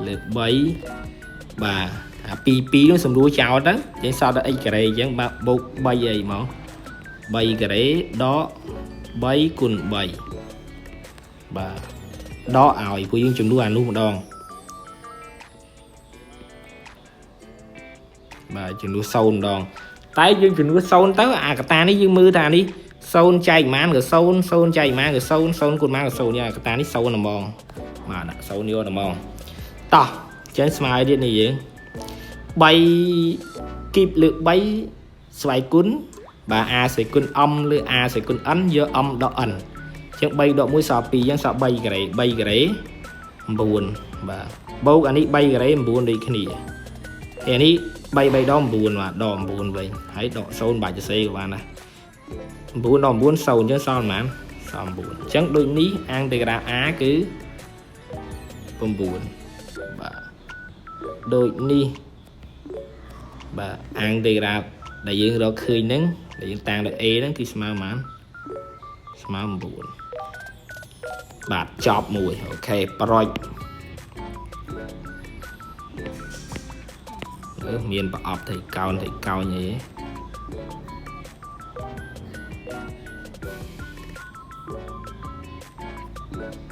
លើ3បាទអា2 2នោះសម្រួលចោលទៅយើងសល់តែ x ការ៉េអញ្ចឹងបាទបូក3អីមក3ការ៉េដក3គុណ3បាទដកឲ្យពួកយើងចំនួនអានោះម្ដងបាទចំនួន0ម្ដងតែយើងចំនួន0ទៅអាកតានេះយើងមើលថានេះ0ចែកប៉ុន្មានក៏0 0ចែកប៉ុន្មានក៏0 0គុណប៉ុន្មានក៏0យ៉ាងកតានេះ0ហ្មងបាទដាក់0យកហ្មងតោះអញ្ចឹងស្មើទៀតនេះយើង3គីបលើ3ស្វ័យគុណបាទ a ស្វ័យគុណ m លើ a ស្វ័យគុណ n យក m ដក n អញ្ចឹង3ដក1សល់2អញ្ចឹងសល់3ការ៉េ3ការ៉េ9បាទបូកអានេះ3ការ៉េ9ដូចគ្នាហើយនេះ3 3ដង9បាទដក9វិញហើយដក0បាច់សរសេរក៏បានដែរ9ដក9 0អញ្ចឹងសល់ប៉ុន្មានសល់9អញ្ចឹងដូចនេះអាំងតេក្រាល a គឺ9បាទដូចនេះបាទអាំងតេក្រាលដែលយើងរកឃើញហ្នឹងដែលយើងតាំងដោយ a ហ្នឹងគឺស្មើប៉ុន្មានស្មើ9បាទចប់មួយ OK ប្រូចមានប្រអប់ថៃកោនថៃកោញអី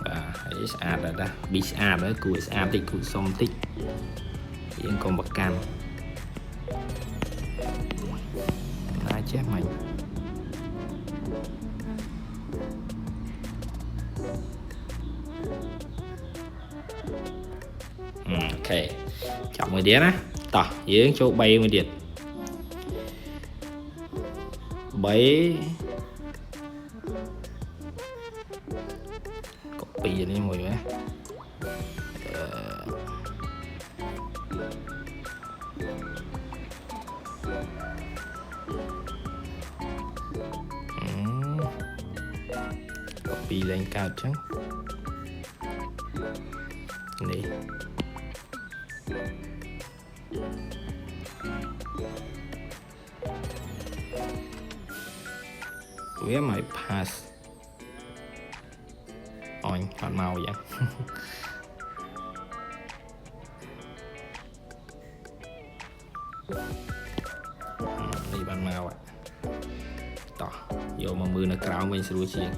បាទហើយស្អាតដែរតាប៊ីស្អាតហើយគួរស្អាតតិចគួរសុំតិចយើងកុំប្រកាន់ណាចេះមិញ OK ចាប់មួយទៀតណាតោះយើងចូល3មួយទៀត3 copy នេះមួយណាអឺ copy លែងកើតចឹងនេះវាមក pass អញអត់មកយ៉ាងនេះបានមកតោះយកមកមើលនៅក្រោមវិញស្រួលជាង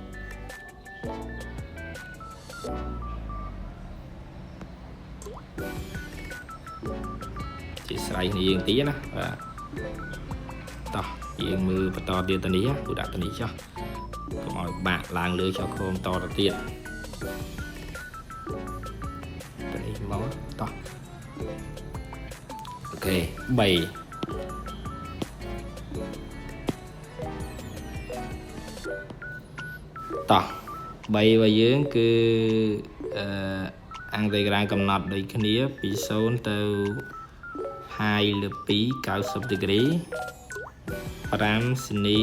ជាស្រ័យគ្នាយើងតិចណាបាទតោះយើងមើលបន្តទៀតទៅនេះគូដាក់ទៅនេះចុះកុំឲ្យបាក់ឡើងលើចុះខំតទៅទៀតទៅនេះមកតោះ OK 3តោះ3របស់យើងគឺអឺអាំងតេក្រាលកំណត់ដូចគ្នាពី0ទៅផាយលើ2 90 degree 5សនី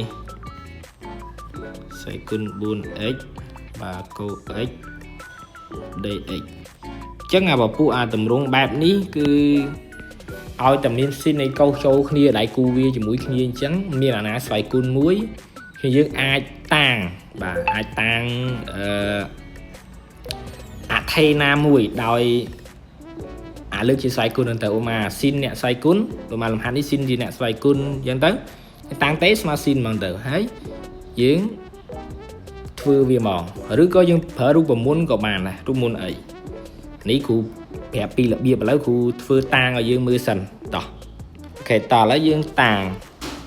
ស្វ័យគុណ 4x បាទកូ x dx អញ្ចឹងអាពពួកអាតម្រងបែបនេះគឺឲ្យតែមានស៊ីននៃកោសចូលគ្នាដៃគូវាជាមួយគ្នាអញ្ចឹងមានអាណាស្វ័យគុណមួយគឺយើងអាចតាំងបាទអាចតាំងអឺអថេណាមួយដោយអាលើកជាស្វ័យគុណហ្នឹងទៅឧមាស៊ីនអ្នកស្វ័យគុណឧមាលំហាត់នេះស៊ីនជាអ្នកស្វ័យគុណអញ្ចឹងទៅតាំងទេស្មើស៊ីនហ្មងទៅហើយយើងធ្វើវាហ្មងឬក៏យើងប្រើរូបមន្តក៏បានដែររូបមន្តអីនេះគ្រូប្រាប់ពីរបៀបឥឡូវគ្រូធ្វើតាងឲ្យយើងមើលសិនតោះ OK តោះឥឡូវយើងតាង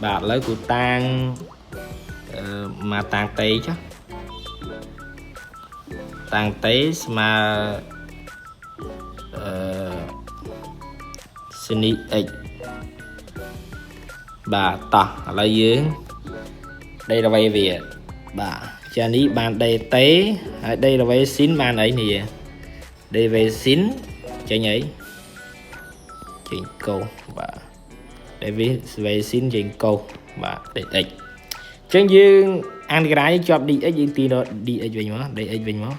បាទឥឡូវគ្រូតាងអឺមកតាងតេចុះតាងតេស្មើអឺស៊ីនី x បាទតោះឥឡូវយើង derivative វាបាទចានេះបាន dt ហើយ derivative sin បានអីនេះ derivative sin ចេញអីចេញកោបាទ derivative sin ចេញកោបាទ dx អញ្ចឹងយើងអានក្រាយជាប់ dx យើងទីដល់ dx វិញមក dx វិញមក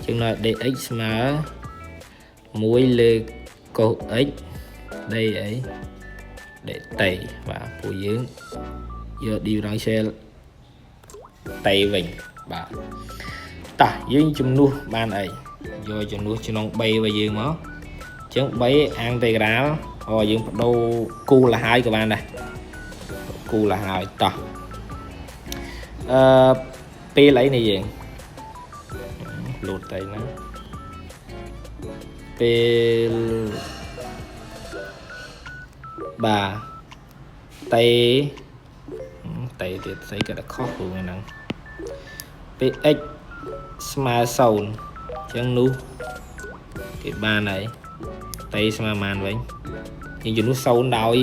ជាងនៅ dx ស្មើ1លើ cos x d អី dt បាទពួកយើងយក differential t វិញបាទតោះយើងជំនួសបានអីយកជំនួសក្នុង b របស់យើងមកអញ្ចឹង b អាំងតេក្រាលអូយើងបដូរគូលឲ្យហើយក៏បានដែរគូលឲ្យហើយតោះអឺពេលអីនេះយើងលោតទៅណាពេលបាទតេតេទៀតស្អីក៏ខុសព្រោះហ្នឹងពេល x ស្មើ0អញ្ចឹងនោះគេបានហើយតេស្មើប៉ុន្មានវិញយើងជំនួស0ដោយ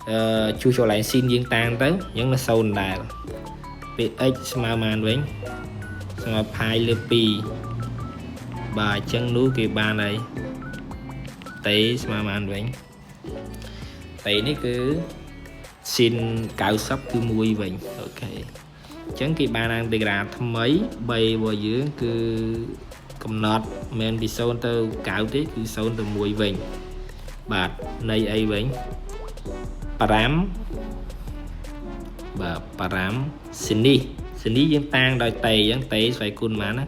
អឺជួសចូលឡើងស៊ីនយើងតាំងទៅអញ្ចឹងនៅ0ដែរពេល x ស្មើប៉ុន្មានវិញស្មើផាយលើ2បាទអញ្ចឹងនោះគេបានហើយតេស្មើប៉ុន្មានវិញតេនេះគឺស៊ីន90គឺ1វិញ OK អញ្ចឹងគេបានអាំងតេក្រាលថ្មី3របស់យើងគឺកំណត់មិនពី0ទៅ9ទេគឺ0ទៅ1វិញបាទនៃអីវិញ5បាទ5ស៊ីនេះស៊ីនេះយើងតាំងដោយតេអញ្ចឹងតេស្វ័យគុណប៉ុន្មានណា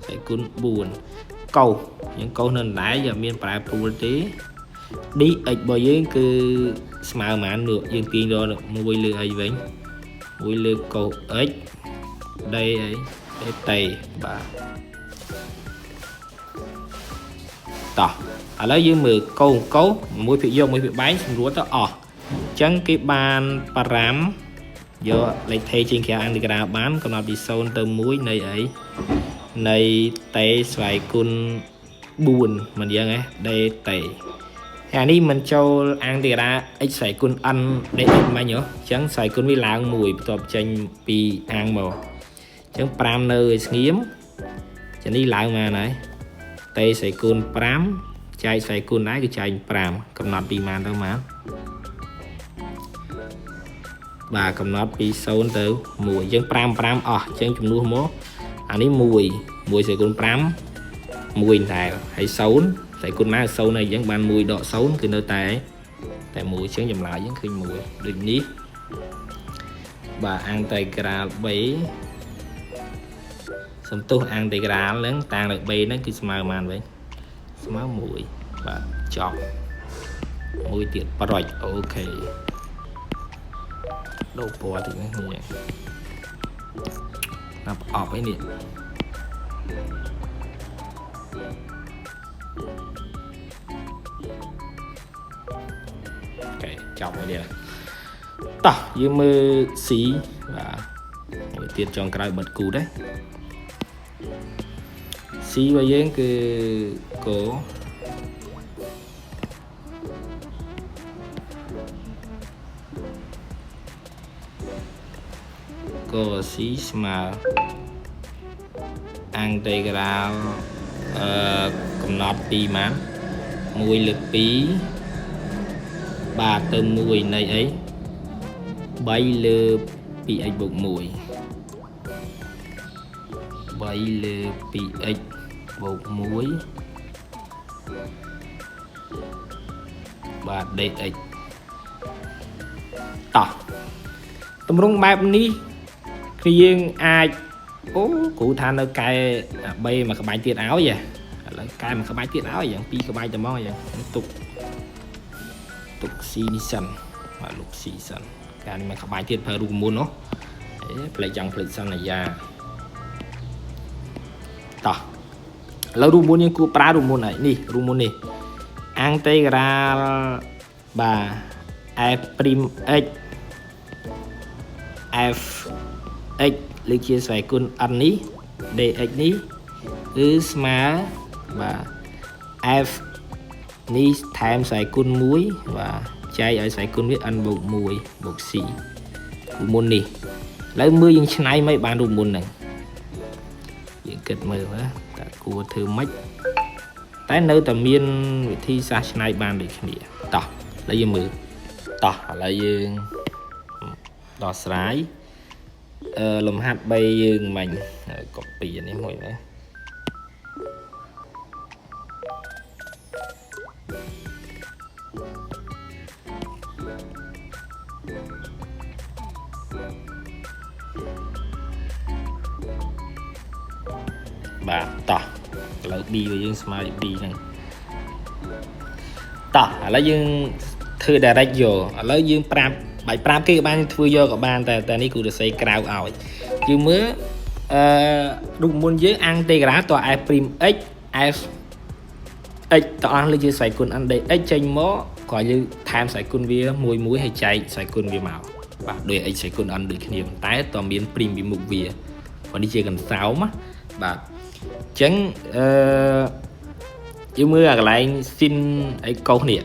ស្វ័យគុណ4កោសយើងកោសនៅដដែលយើងមានប្រែប្រួលទេ dx របស់យើងគឺស្មើប៉ុន្មាននោះយើងទាញរក1លើអីវិញ1លើកោស x d អី dt បាទតោះឥឡូវយើងមើលកោសកោសមួយភាគយកមួយភាគបែងស្រួលទៅអស់អញ្ចឹងគេបាន5យកលេខថេជាងក្រៅអាំងតេក្រាលបានកំណត់ពី0ទៅ1នៃអីនៃតេស្វ័យគុណ4មិនយ៉ាងហ៎ dt ហើយអានេះមិនចូលអាំងតេក្រាល x ស្វ័យគុណ n dx មិញហ៎អញ្ចឹងស្វ័យគុណវាឡើង1បន្ទាប់ចេញពីអាំងមកអញ្ចឹង5នៅឲ្យស្ងៀមចានេះឡើងមកហើយតេស្វ័យគុណ5ចែកស្វ័យគុណដែរគឺចែក5កំណត់ពីម៉ានទៅម៉ានបាទកំណត់ពី0ទៅ1យើង5 5អស់អញ្ចឹងជំនួសមកអានេះ1 1ស្វ័យគុណ5 1ដែរហើយ0ស្វ័យគុណណា0ហើយអញ្ចឹងបាន1ដក0គឺនៅតែតែ1អញ្ចឹងចម្លើយយើងឃើញ1ដូចនេះបាទអាំងតេក្រាល b សន្ទុះអាំងតេក្រាលហ្នឹងតាំងដោយ b ហ្នឹងគឺស្មើប៉ុន្មានវិញស្មើ1បាទចប់មួយទៀតប្រុច OK ដូរពណ៌តិចនេះណាប់អប់អីនេះ OK ចប់ហើយនេះតោះយើងមើល C បាទមួយទៀតចុងក្រោយបិទគូដែរ C របស់យើងគឺកោកោ C ស្មើអាំងតេក្រាលអឺកំណត់ពីម៉ាន1លើ2បាទទៅ1នៃអី3លើ 2x បូក1 3លើ 2x បូក1បាទ dx តោះតម្រងបែបនេះគឺយើងអាចអូគ្រូថានៅកែ3មួយក្បាច់ទៀតឲ្យឥឡូវកែមួយក្បាច់ទៀតឲ្យយ៉ាងពីរក្បាច់តែមកយ៉ាងទុកទុក C នេះសិនបាទលុប C សិនកាលនេះមួយក្បាច់ទៀតប្រើរូបមន្តនោះអេផ្លេចចង់ផ្លេចសន្យាតោះឥឡូវរូបមន្តយើងគួរប្រើរូបមន្តហើយនេះរូបមន្តនេះអាំងតេក្រាលបាទ f' x f x លើកជាស្វ័យគុណ n នេះ dx នេះគឺស្មើបាទ f នេះថែមស្វ័យគុណ1បាទចែកឲ្យស្វ័យគុណវា n បូក1បូក c រូបមន្តនេះឥឡូវមើលយើងឆ្នៃមិនបានរូបមន្តហ្នឹងយើងគិតមើលណាតើគួរធ្វើម៉េចតែនៅតែមានវិធីសាស្ត្រឆ្នៃបានដូចគ្នាតោះឥឡូវយើងមើលតោះឥឡូវយើងដោះស្រាយអឺលំហាត់3យើងមិញ copy អានេះមួយណា បាទតោះឥឡូវ b របស់យើងស្មើ b ហ្នឹងតោះឥឡូវយើងធ្វើ direct យកឥឡូវយើងប្រាប់បាច់ប្រាប់គេក៏បានធ្វើយកក៏បានតែតែនេះគ្រូសរសេរក្រៅឲ្យយើងមើលអឺរូបមន្តយើងអាំងតេក្រាលត f' x f x តអស់លើជាស្វ័យគុណ n dx ចេញមកក៏យើងថែមស្វ័យគុណវាមួយមួយហើយចែកស្វ័យគុណវាមកបាទដូច x ស្វ័យគុណ n ដូចគ្នាតែតមានព្រីមពីមុខវាព្រោះនេះជាកន្សោមណាបាទអញ្ចឹងអឺយើងមើលអាកន្លែង sin អីកុសនេះ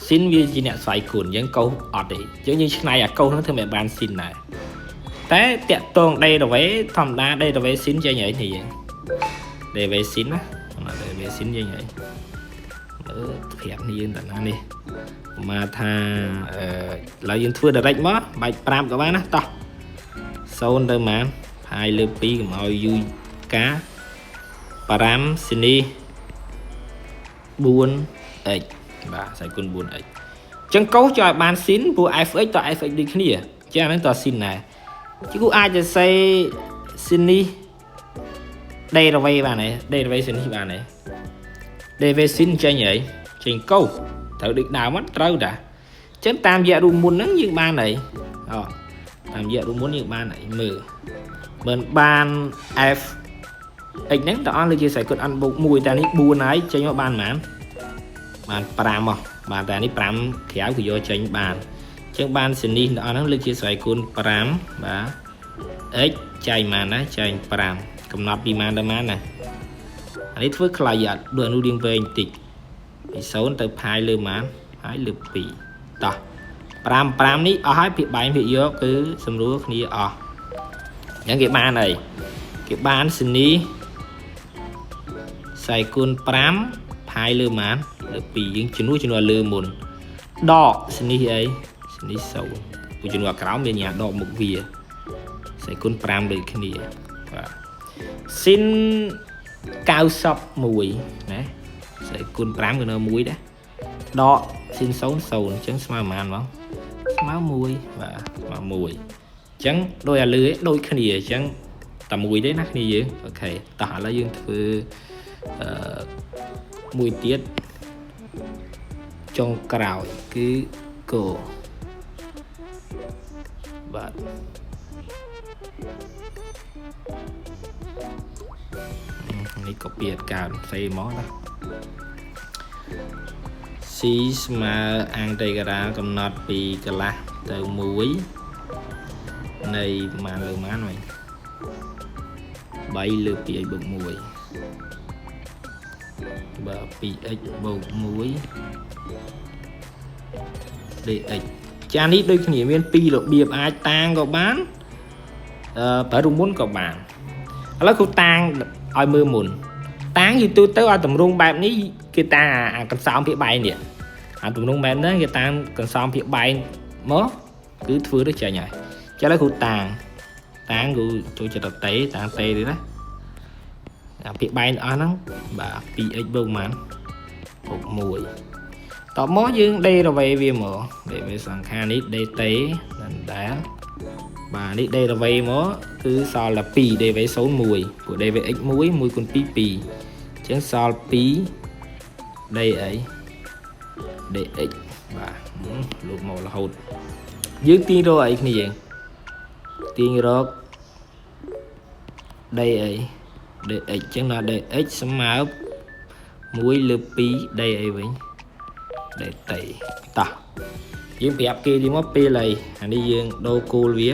sin វាជាអ្នកស្វ័យគុណអញ្ចឹងកុសអត់ទេអញ្ចឹងយើងឆ្នៃអាកុសហ្នឹងធ្វើឲ្យបាន sin ដែរតែតាក់តង derivative ធម្មតា derivative sin ចេញអីនេះយើង derivative sin ណា derivative sin ចេញអីមើលប្រាប់នេះយើងតាណានេះមកថាអឺឥឡូវយើងធ្វើ direct មកបាច់ប្រាប់ក៏បានណាតោះ0ទៅប៉ុន្មានផាយលើ2កុំឲ្យយូរកា5ស៊ីនី 4x បាទស្អីគុណ 4x ចឹងកុសចឲ្យបាន sin ព្រោះ fx ត fx ដូចគ្នាចឹងអាហ្នឹងត sin ដែរជាគូអាចจะសេ sin នេះ derivative បានទេ derivative sin នេះបានទេ derivative sin ចេញអីចេញកុសត្រូវដូចដើមហ្នឹងត្រូវតាចឹងតាមរយៈរូបមន្តហ្នឹងយើងបានអីអូតាមរយៈរូបមន្តយើងបានអីមើលមិនបាន f x ហ្នឹងតើអស់លើជាស្អីគុណ n បូក1តែនេះ4ហើយចេញមកបានប៉ុន្មានបាន5មកបាទតែនេះ5ក្រៅគឺយកចេញបានអញ្ចឹងបានសនីដល់ហ្នឹងលើកជាស្វ័យគុណ5បាទ x ចែកប៉ុន្មានណាចែក5កំណត់ពីប៉ុន្មានដល់ប៉ុន្មានណាអានេះធ្វើខ្លីអត់ដូចអានោះរៀងវែងបន្តិចពី0ទៅផាយលើប៉ុន្មានផាយលើ2តោះ5 5នេះអស់ហើយភាគបែងភាគយកគឺសម្រួលគ្នាអស់អញ្ចឹងគេបានអីគេបានសនីស្វ័យគុណ5ផាយលើប៉ុន្មានលើ2យើងជំនួសជំនួសលើមុនដកសនីអីសនី0ព្រោះជំនួសក្រោមមានញ៉ាដកមុខវាស្វ័យគុណ5ដូចគ្នាបាទស៊ីន91ណាស្វ័យគុណ5ក៏នៅ1ដែរដកស៊ីន0 0អញ្ចឹងស្មើប៉ុន្មានបងស្មើ1បាទស្មើ1អញ្ចឹងដោយអាលឺដូចគ្នាអញ្ចឹងតែមួយទេណាគ្នាយើង OK តោះឥឡូវយើងធ្វើអឺមួយទៀតចុងក្រោយគឺគោបាទនេះក៏ពីអត់កើតផ្សេងមកណា C ស្មើអង់តេក្រាលកំណត់ពីកន្លះទៅ1នៃម៉ានលើម៉ានវិញ3លើ 2x បូក1បាទ 2x បូក1 dx ចានេះដូចគ្នាមានពីររបៀបអាចតាងក៏បានអឺប្រើរូបមុនក៏បានឥឡូវគ្រូតាងឲ្យមើលមុនតាងយូរទូទៅឲ្យតម្រងបែបនេះគេតាងអាកន្សោមភាគបែងនេះអាតម្រងបែបហ្នឹងគេតាមកន្សោមភាគបែងមកគឺធ្វើទៅចេញហើយចាឥឡូវគ្រូតាងតាងគ្រូចូលចិត្តតេតាងតេទេណាអាភាគបែងអស់ហ្នឹងបាទ 2x បូកប៉ុន្មានបូក1តបមកយើង derivative វាមក derivative សង្ខារនេះ dt ដដែលបាទនេះ derivative មកគឺសល់តែ2 derivative 0 1ព្រោះ derivative x 1 1គុណ2 2អញ្ចឹងសល់2 d អី dx បាទលោកមករហូតយើងទាញរកអីគ្នាយើងទាញរក d អី dx អញ្ចឹងដល់ dx ស្មើ1លើ2 d អីវិញ dt តោះយើងប្រាប់គេទីមកពេលអីអានេះយើងដូរគោលវា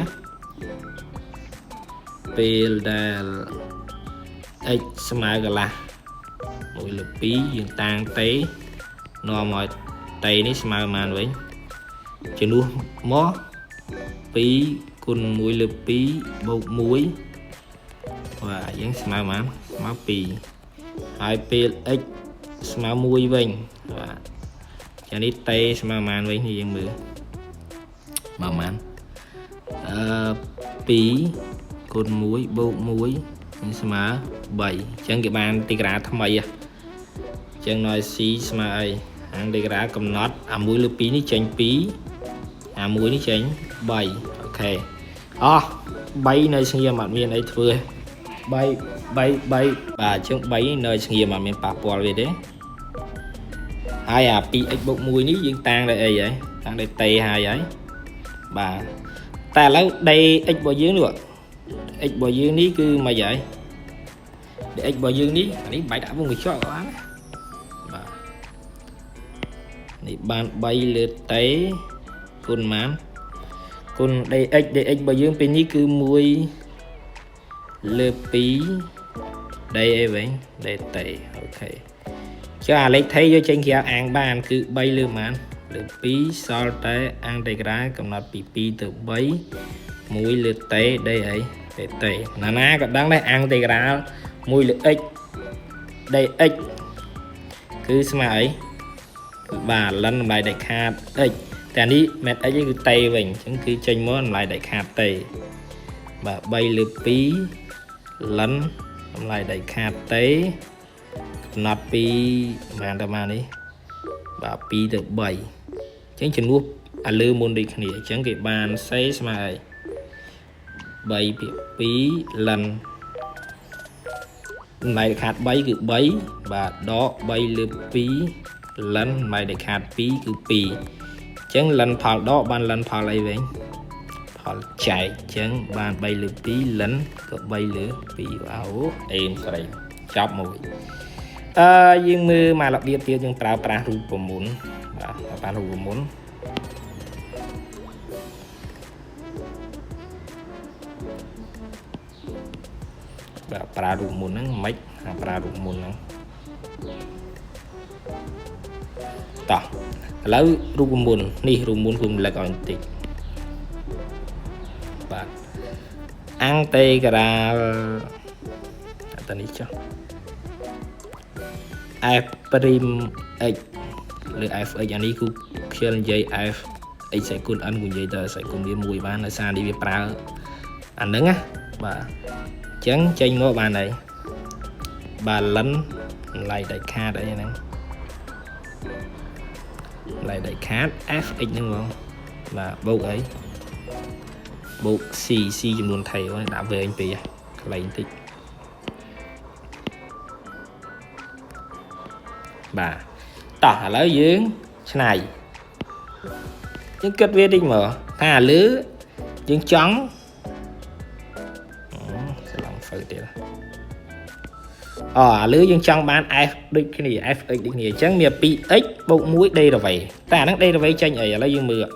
ពេលដែល x ស្មើកន្លះ1លើ2យើងតាងតេនាំឲ្យតេនេះស្មើប៉ុន្មានវិញជំនួសមក2គុណ1លើ2បូក1បាទយើងស្មើប៉ុន្មានស្មើ2ហើយពេល x ស្មើ1វិញបាទចានេះតេស្មើប៉ុន្មានវិញនេះយើងមើលប៉ុន្មានអឺ2គុណ1បូក1នឹងស្មើ3អញ្ចឹងគេបានទីក្រាថ្មីអញ្ចឹងនៅ C ស្មើអីអាងទីក្រាកំណត់អា1លើ2នេះចេញ2អា1នេះចេញ 3 OK អោះ3នៅស្ងៀមអត់មានអីធ្វើទេ3 3 3បាទអញ្ចឹង3នៅស្ងៀមអត់មានប៉ះពាល់វាទេហើយអា 2x បូក1នេះយើងតាំងដោយអីហើយតាំងដោយ t ហើយហើយបាទតែឥឡូវ dx របស់យើងនោះ x របស់យើងនេះគឺមិនហើយ dx របស់យើងនេះអានេះបាច់ដាក់វងកញ្ចក់ក៏បានបាទនេះបាន3លើ t គុណប៉ុន្មានគុណ dx dx របស់យើងពេលនេះគឺ1លើ2 d អីវិញ dt OK ចុះអាលេខថេយកចេញក្រៅអាងបានគឺ3លើប៉ុន្មានលើ2សល់តែអាំងតេក្រាលកំណត់ពី2ទៅ3 1លើ t d អី dt ណាណាក៏ដឹងដែរអាំងតេក្រាល1លើ x dx គឺស្មើអីបាទ ln តម្លៃដាច់ខាត x តែនេះមិន x ទេគឺ t វិញអញ្ចឹងគឺចេញមកតម្លៃដាច់ខាត t បាទ3លើ2 ln តម្លៃដាច់ខាត t កំណត់ពីប៉ុន្មានទៅប៉ុន្មាននេះបាទ2ទៅ3អញ្ចឹងចំនួនអាលើមុនដូចគ្នាអញ្ចឹងគេបាន c ស្មើអី3ភាគ2 ln តម្លៃដាច់ខាត3គឺ3បាទដក3លើ2 ln តម្លៃដាច់ខាត2គឺ2អញ្ចឹង ln ផលដកបាន ln ផលអីវិញផលចែកអញ្ចឹងបាន3លើ2 ln ក៏3លើ2អូអេមស្រីចប់មួយអឺយើងមើលមករបៀបទៀតយើងប្រើប្រាស់រូបមន្តបាទប្រើប្រាស់រូបមន្តបាទប្រើរូបមន្តហ្នឹងមិនប្រើរូបមន្តហ្នឹងតោះឥឡូវរូបមន្តនេះរូបមន្តគឺរំលឹកឲ្យបន្តិចបាទអាំងតេក្រាលតនេះចុះ f' x លើ fx អានេះគឺខ្ជិលនិយាយ f x សេគុណ n គូនិយាយទៅសេគុណវាមួយបានដោយសារនេះវាប្រើអាហ្នឹងណាបាទអញ្ចឹងចេញមកបានហើយបាទ ln តម្លៃដាច់ខាតអីហ្នឹងតម្លៃដាច់ខាត fx ហ្នឹងហ្មងបាទបូកអីបូក c c ចំនួនថៃដាក់វែងពេកខ្លីបន្តិចបាទតោះឥឡូវយើងឆ្នៃយើងគិតវាតិចមើលថាលើយើងចង់ច្រឡំហ្វៅទៀតអូអាលើយើងចង់បាន f ដូចគ្នា fx ដូចគ្នាអញ្ចឹងមាន 2x បូក1 derivative តែអាហ្នឹង derivative ចេញអីឥឡូវយើងមើល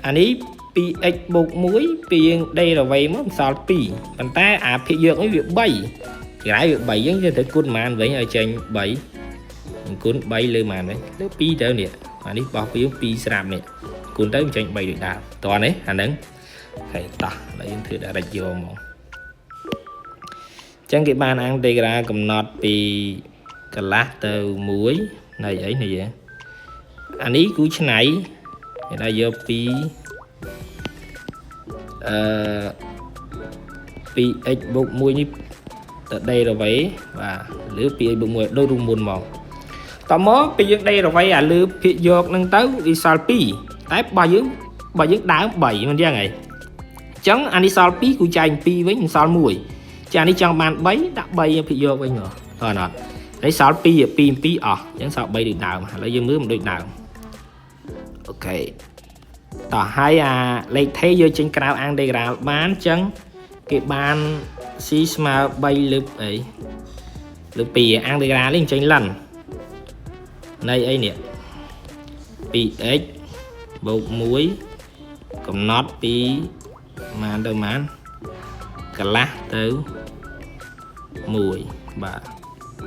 អានេះ 2x បូក1ពីយើង derivative មកសល់2ប៉ុន្តែអាភាគយកនេះវា3ក្រៅវា3យើងយើងត្រូវគុណប៉ុន្មានវិញឲ្យចេញ3គុណ3លើប៉ុន្មានវិញលើ2ទៅនេះអានេះបោះពី2ស្រាប់នេះគុណទៅចេញ3ដូចដើមតោះនេះអាហ្នឹងហើយតោះឥឡូវយើងធ្វើ direct យកមកចឹងគេបានអាំងតេក្រាលកំណត់ពីកន្លះទៅ1នៃអីនេះអានេះគឺឆ្នៃគេថាយកពីអឺ 2x បូក1នេះទៅ derivative បាទឬ 2x បូក1ដូចរូបមុនមកតមកពេលយើង derivative អាលើភាគយកនឹងទៅវាសល់2តែបើយើងដើម3មិនយ៉ាងហីអញ្ចឹងអានេះសល់2គូចែក2វិញសល់1ចានេះចង់បាន3ដាក់3ភាគយកវិញមកតើអត់នេះសល់2 2 2អស់អញ្ចឹងសល់3ដូចដើមឥឡូវយើងមើលមិនដូចដើម OK តោះហើយអាលេខថេយកចេញក្រៅអាំងតេក្រាលបានអញ្ចឹងគេបាន C ស្មើ3លើអីលើ2អាំងតេក្រាលនេះចេញ ln នៃអីនេះ 2x បូក1កំណត់ពីម៉ានទៅម៉ានកន្លះទៅ1បាទ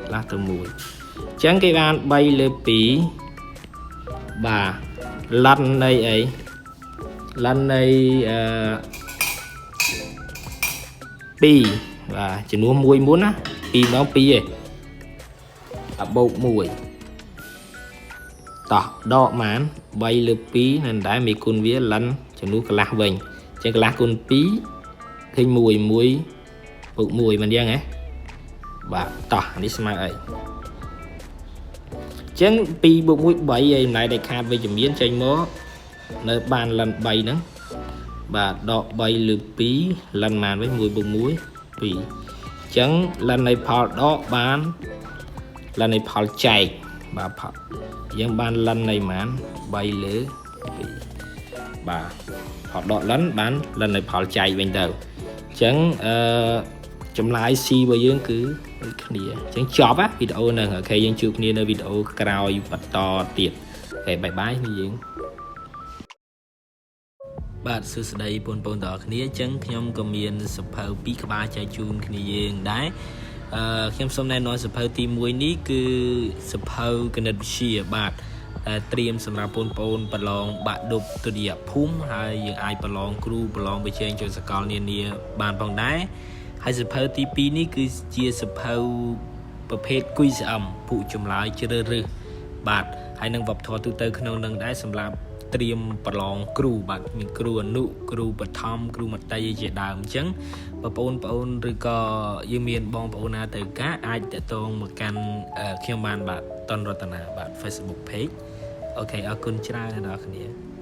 កន្លះទៅ1អញ្ចឹងគេបាន3លើ2បាទ ln នៃអី ln នៃអឺ2បាទចំនួន1មុនណា2ដង2ឯងបូក1តោះដកម៉ាន3លើ2នៅដែរមេគុណវា ln ចំនួនកន្លះវិញអញ្ចឹងកន្លះគុណ2ឃើញ1 1បូក1មិនយ៉ាងហ៎បាទតោះនេះស្មើអីចឹង2បូក1 3ហើយតម្លៃដែលខាតវិជ្ជមានចេញមកនៅបាន ln 3ហ្នឹង បាទដក3លើ2 ln ម៉ានវិញ1បូក1 2អញ្ចឹង ln នៃផលដកបាន ln នៃផលចែកបាទផលយើងបាន ln នៃម៉ាន3លើ2បាទផលដក ln បាន ln នៃផលចែកវិញទៅអញ្ចឹងអឺចម្លើយ C របស់យើងគឺដូចគ្នាអញ្ចឹងចប់វីដេអូហ្នឹង OK យើងជួបគ្នានៅវីដេអូក្រោយបន្តទៀត OK bye bye គ្នាយើងបាទសួស្តីបងប្អូនទាំងអស់គ្នាអញ្ចឹងខ្ញុំក៏មានសភៅពីរក្បាលចែកជូនគ្នាយើងដែរអឺខ្ញុំសូមណែនាំសភៅទី1នេះគឺសភៅគណិតវិទ្យាបាទដែលត្រៀមសម្រាប់បងប្អូនប្រឡងបាក់ឌុបទុតិយភូមិហើយយើងអាចប្រឡងគ្រូប្រឡងវិជ្ជាចូលសកលនានាបានផងដែរហើយសភៅទី2នេះគឺជាសភៅប្រភេទ QM ពួកចម្លើយជ្រើសរើសបាទហើយនឹងវប្បធម៌ទូទៅក្នុងនឹងដែរសម្រាប់ត្រៀមប្រឡងគ្រូបាទមានគ្រូអនុគ្រូបឋមគ្រូមត្តេយជាដើមអញ្ចឹងបងប្អូនបងប្អូនឬក៏យើងមានបងប្អូនណាទៅការអាចតាក់ទងមកកាន់ខ្ញុំបានបាទតនរតនាបាទ Facebook page OK អរគុណច្រើនអ្នកនរគ្នា។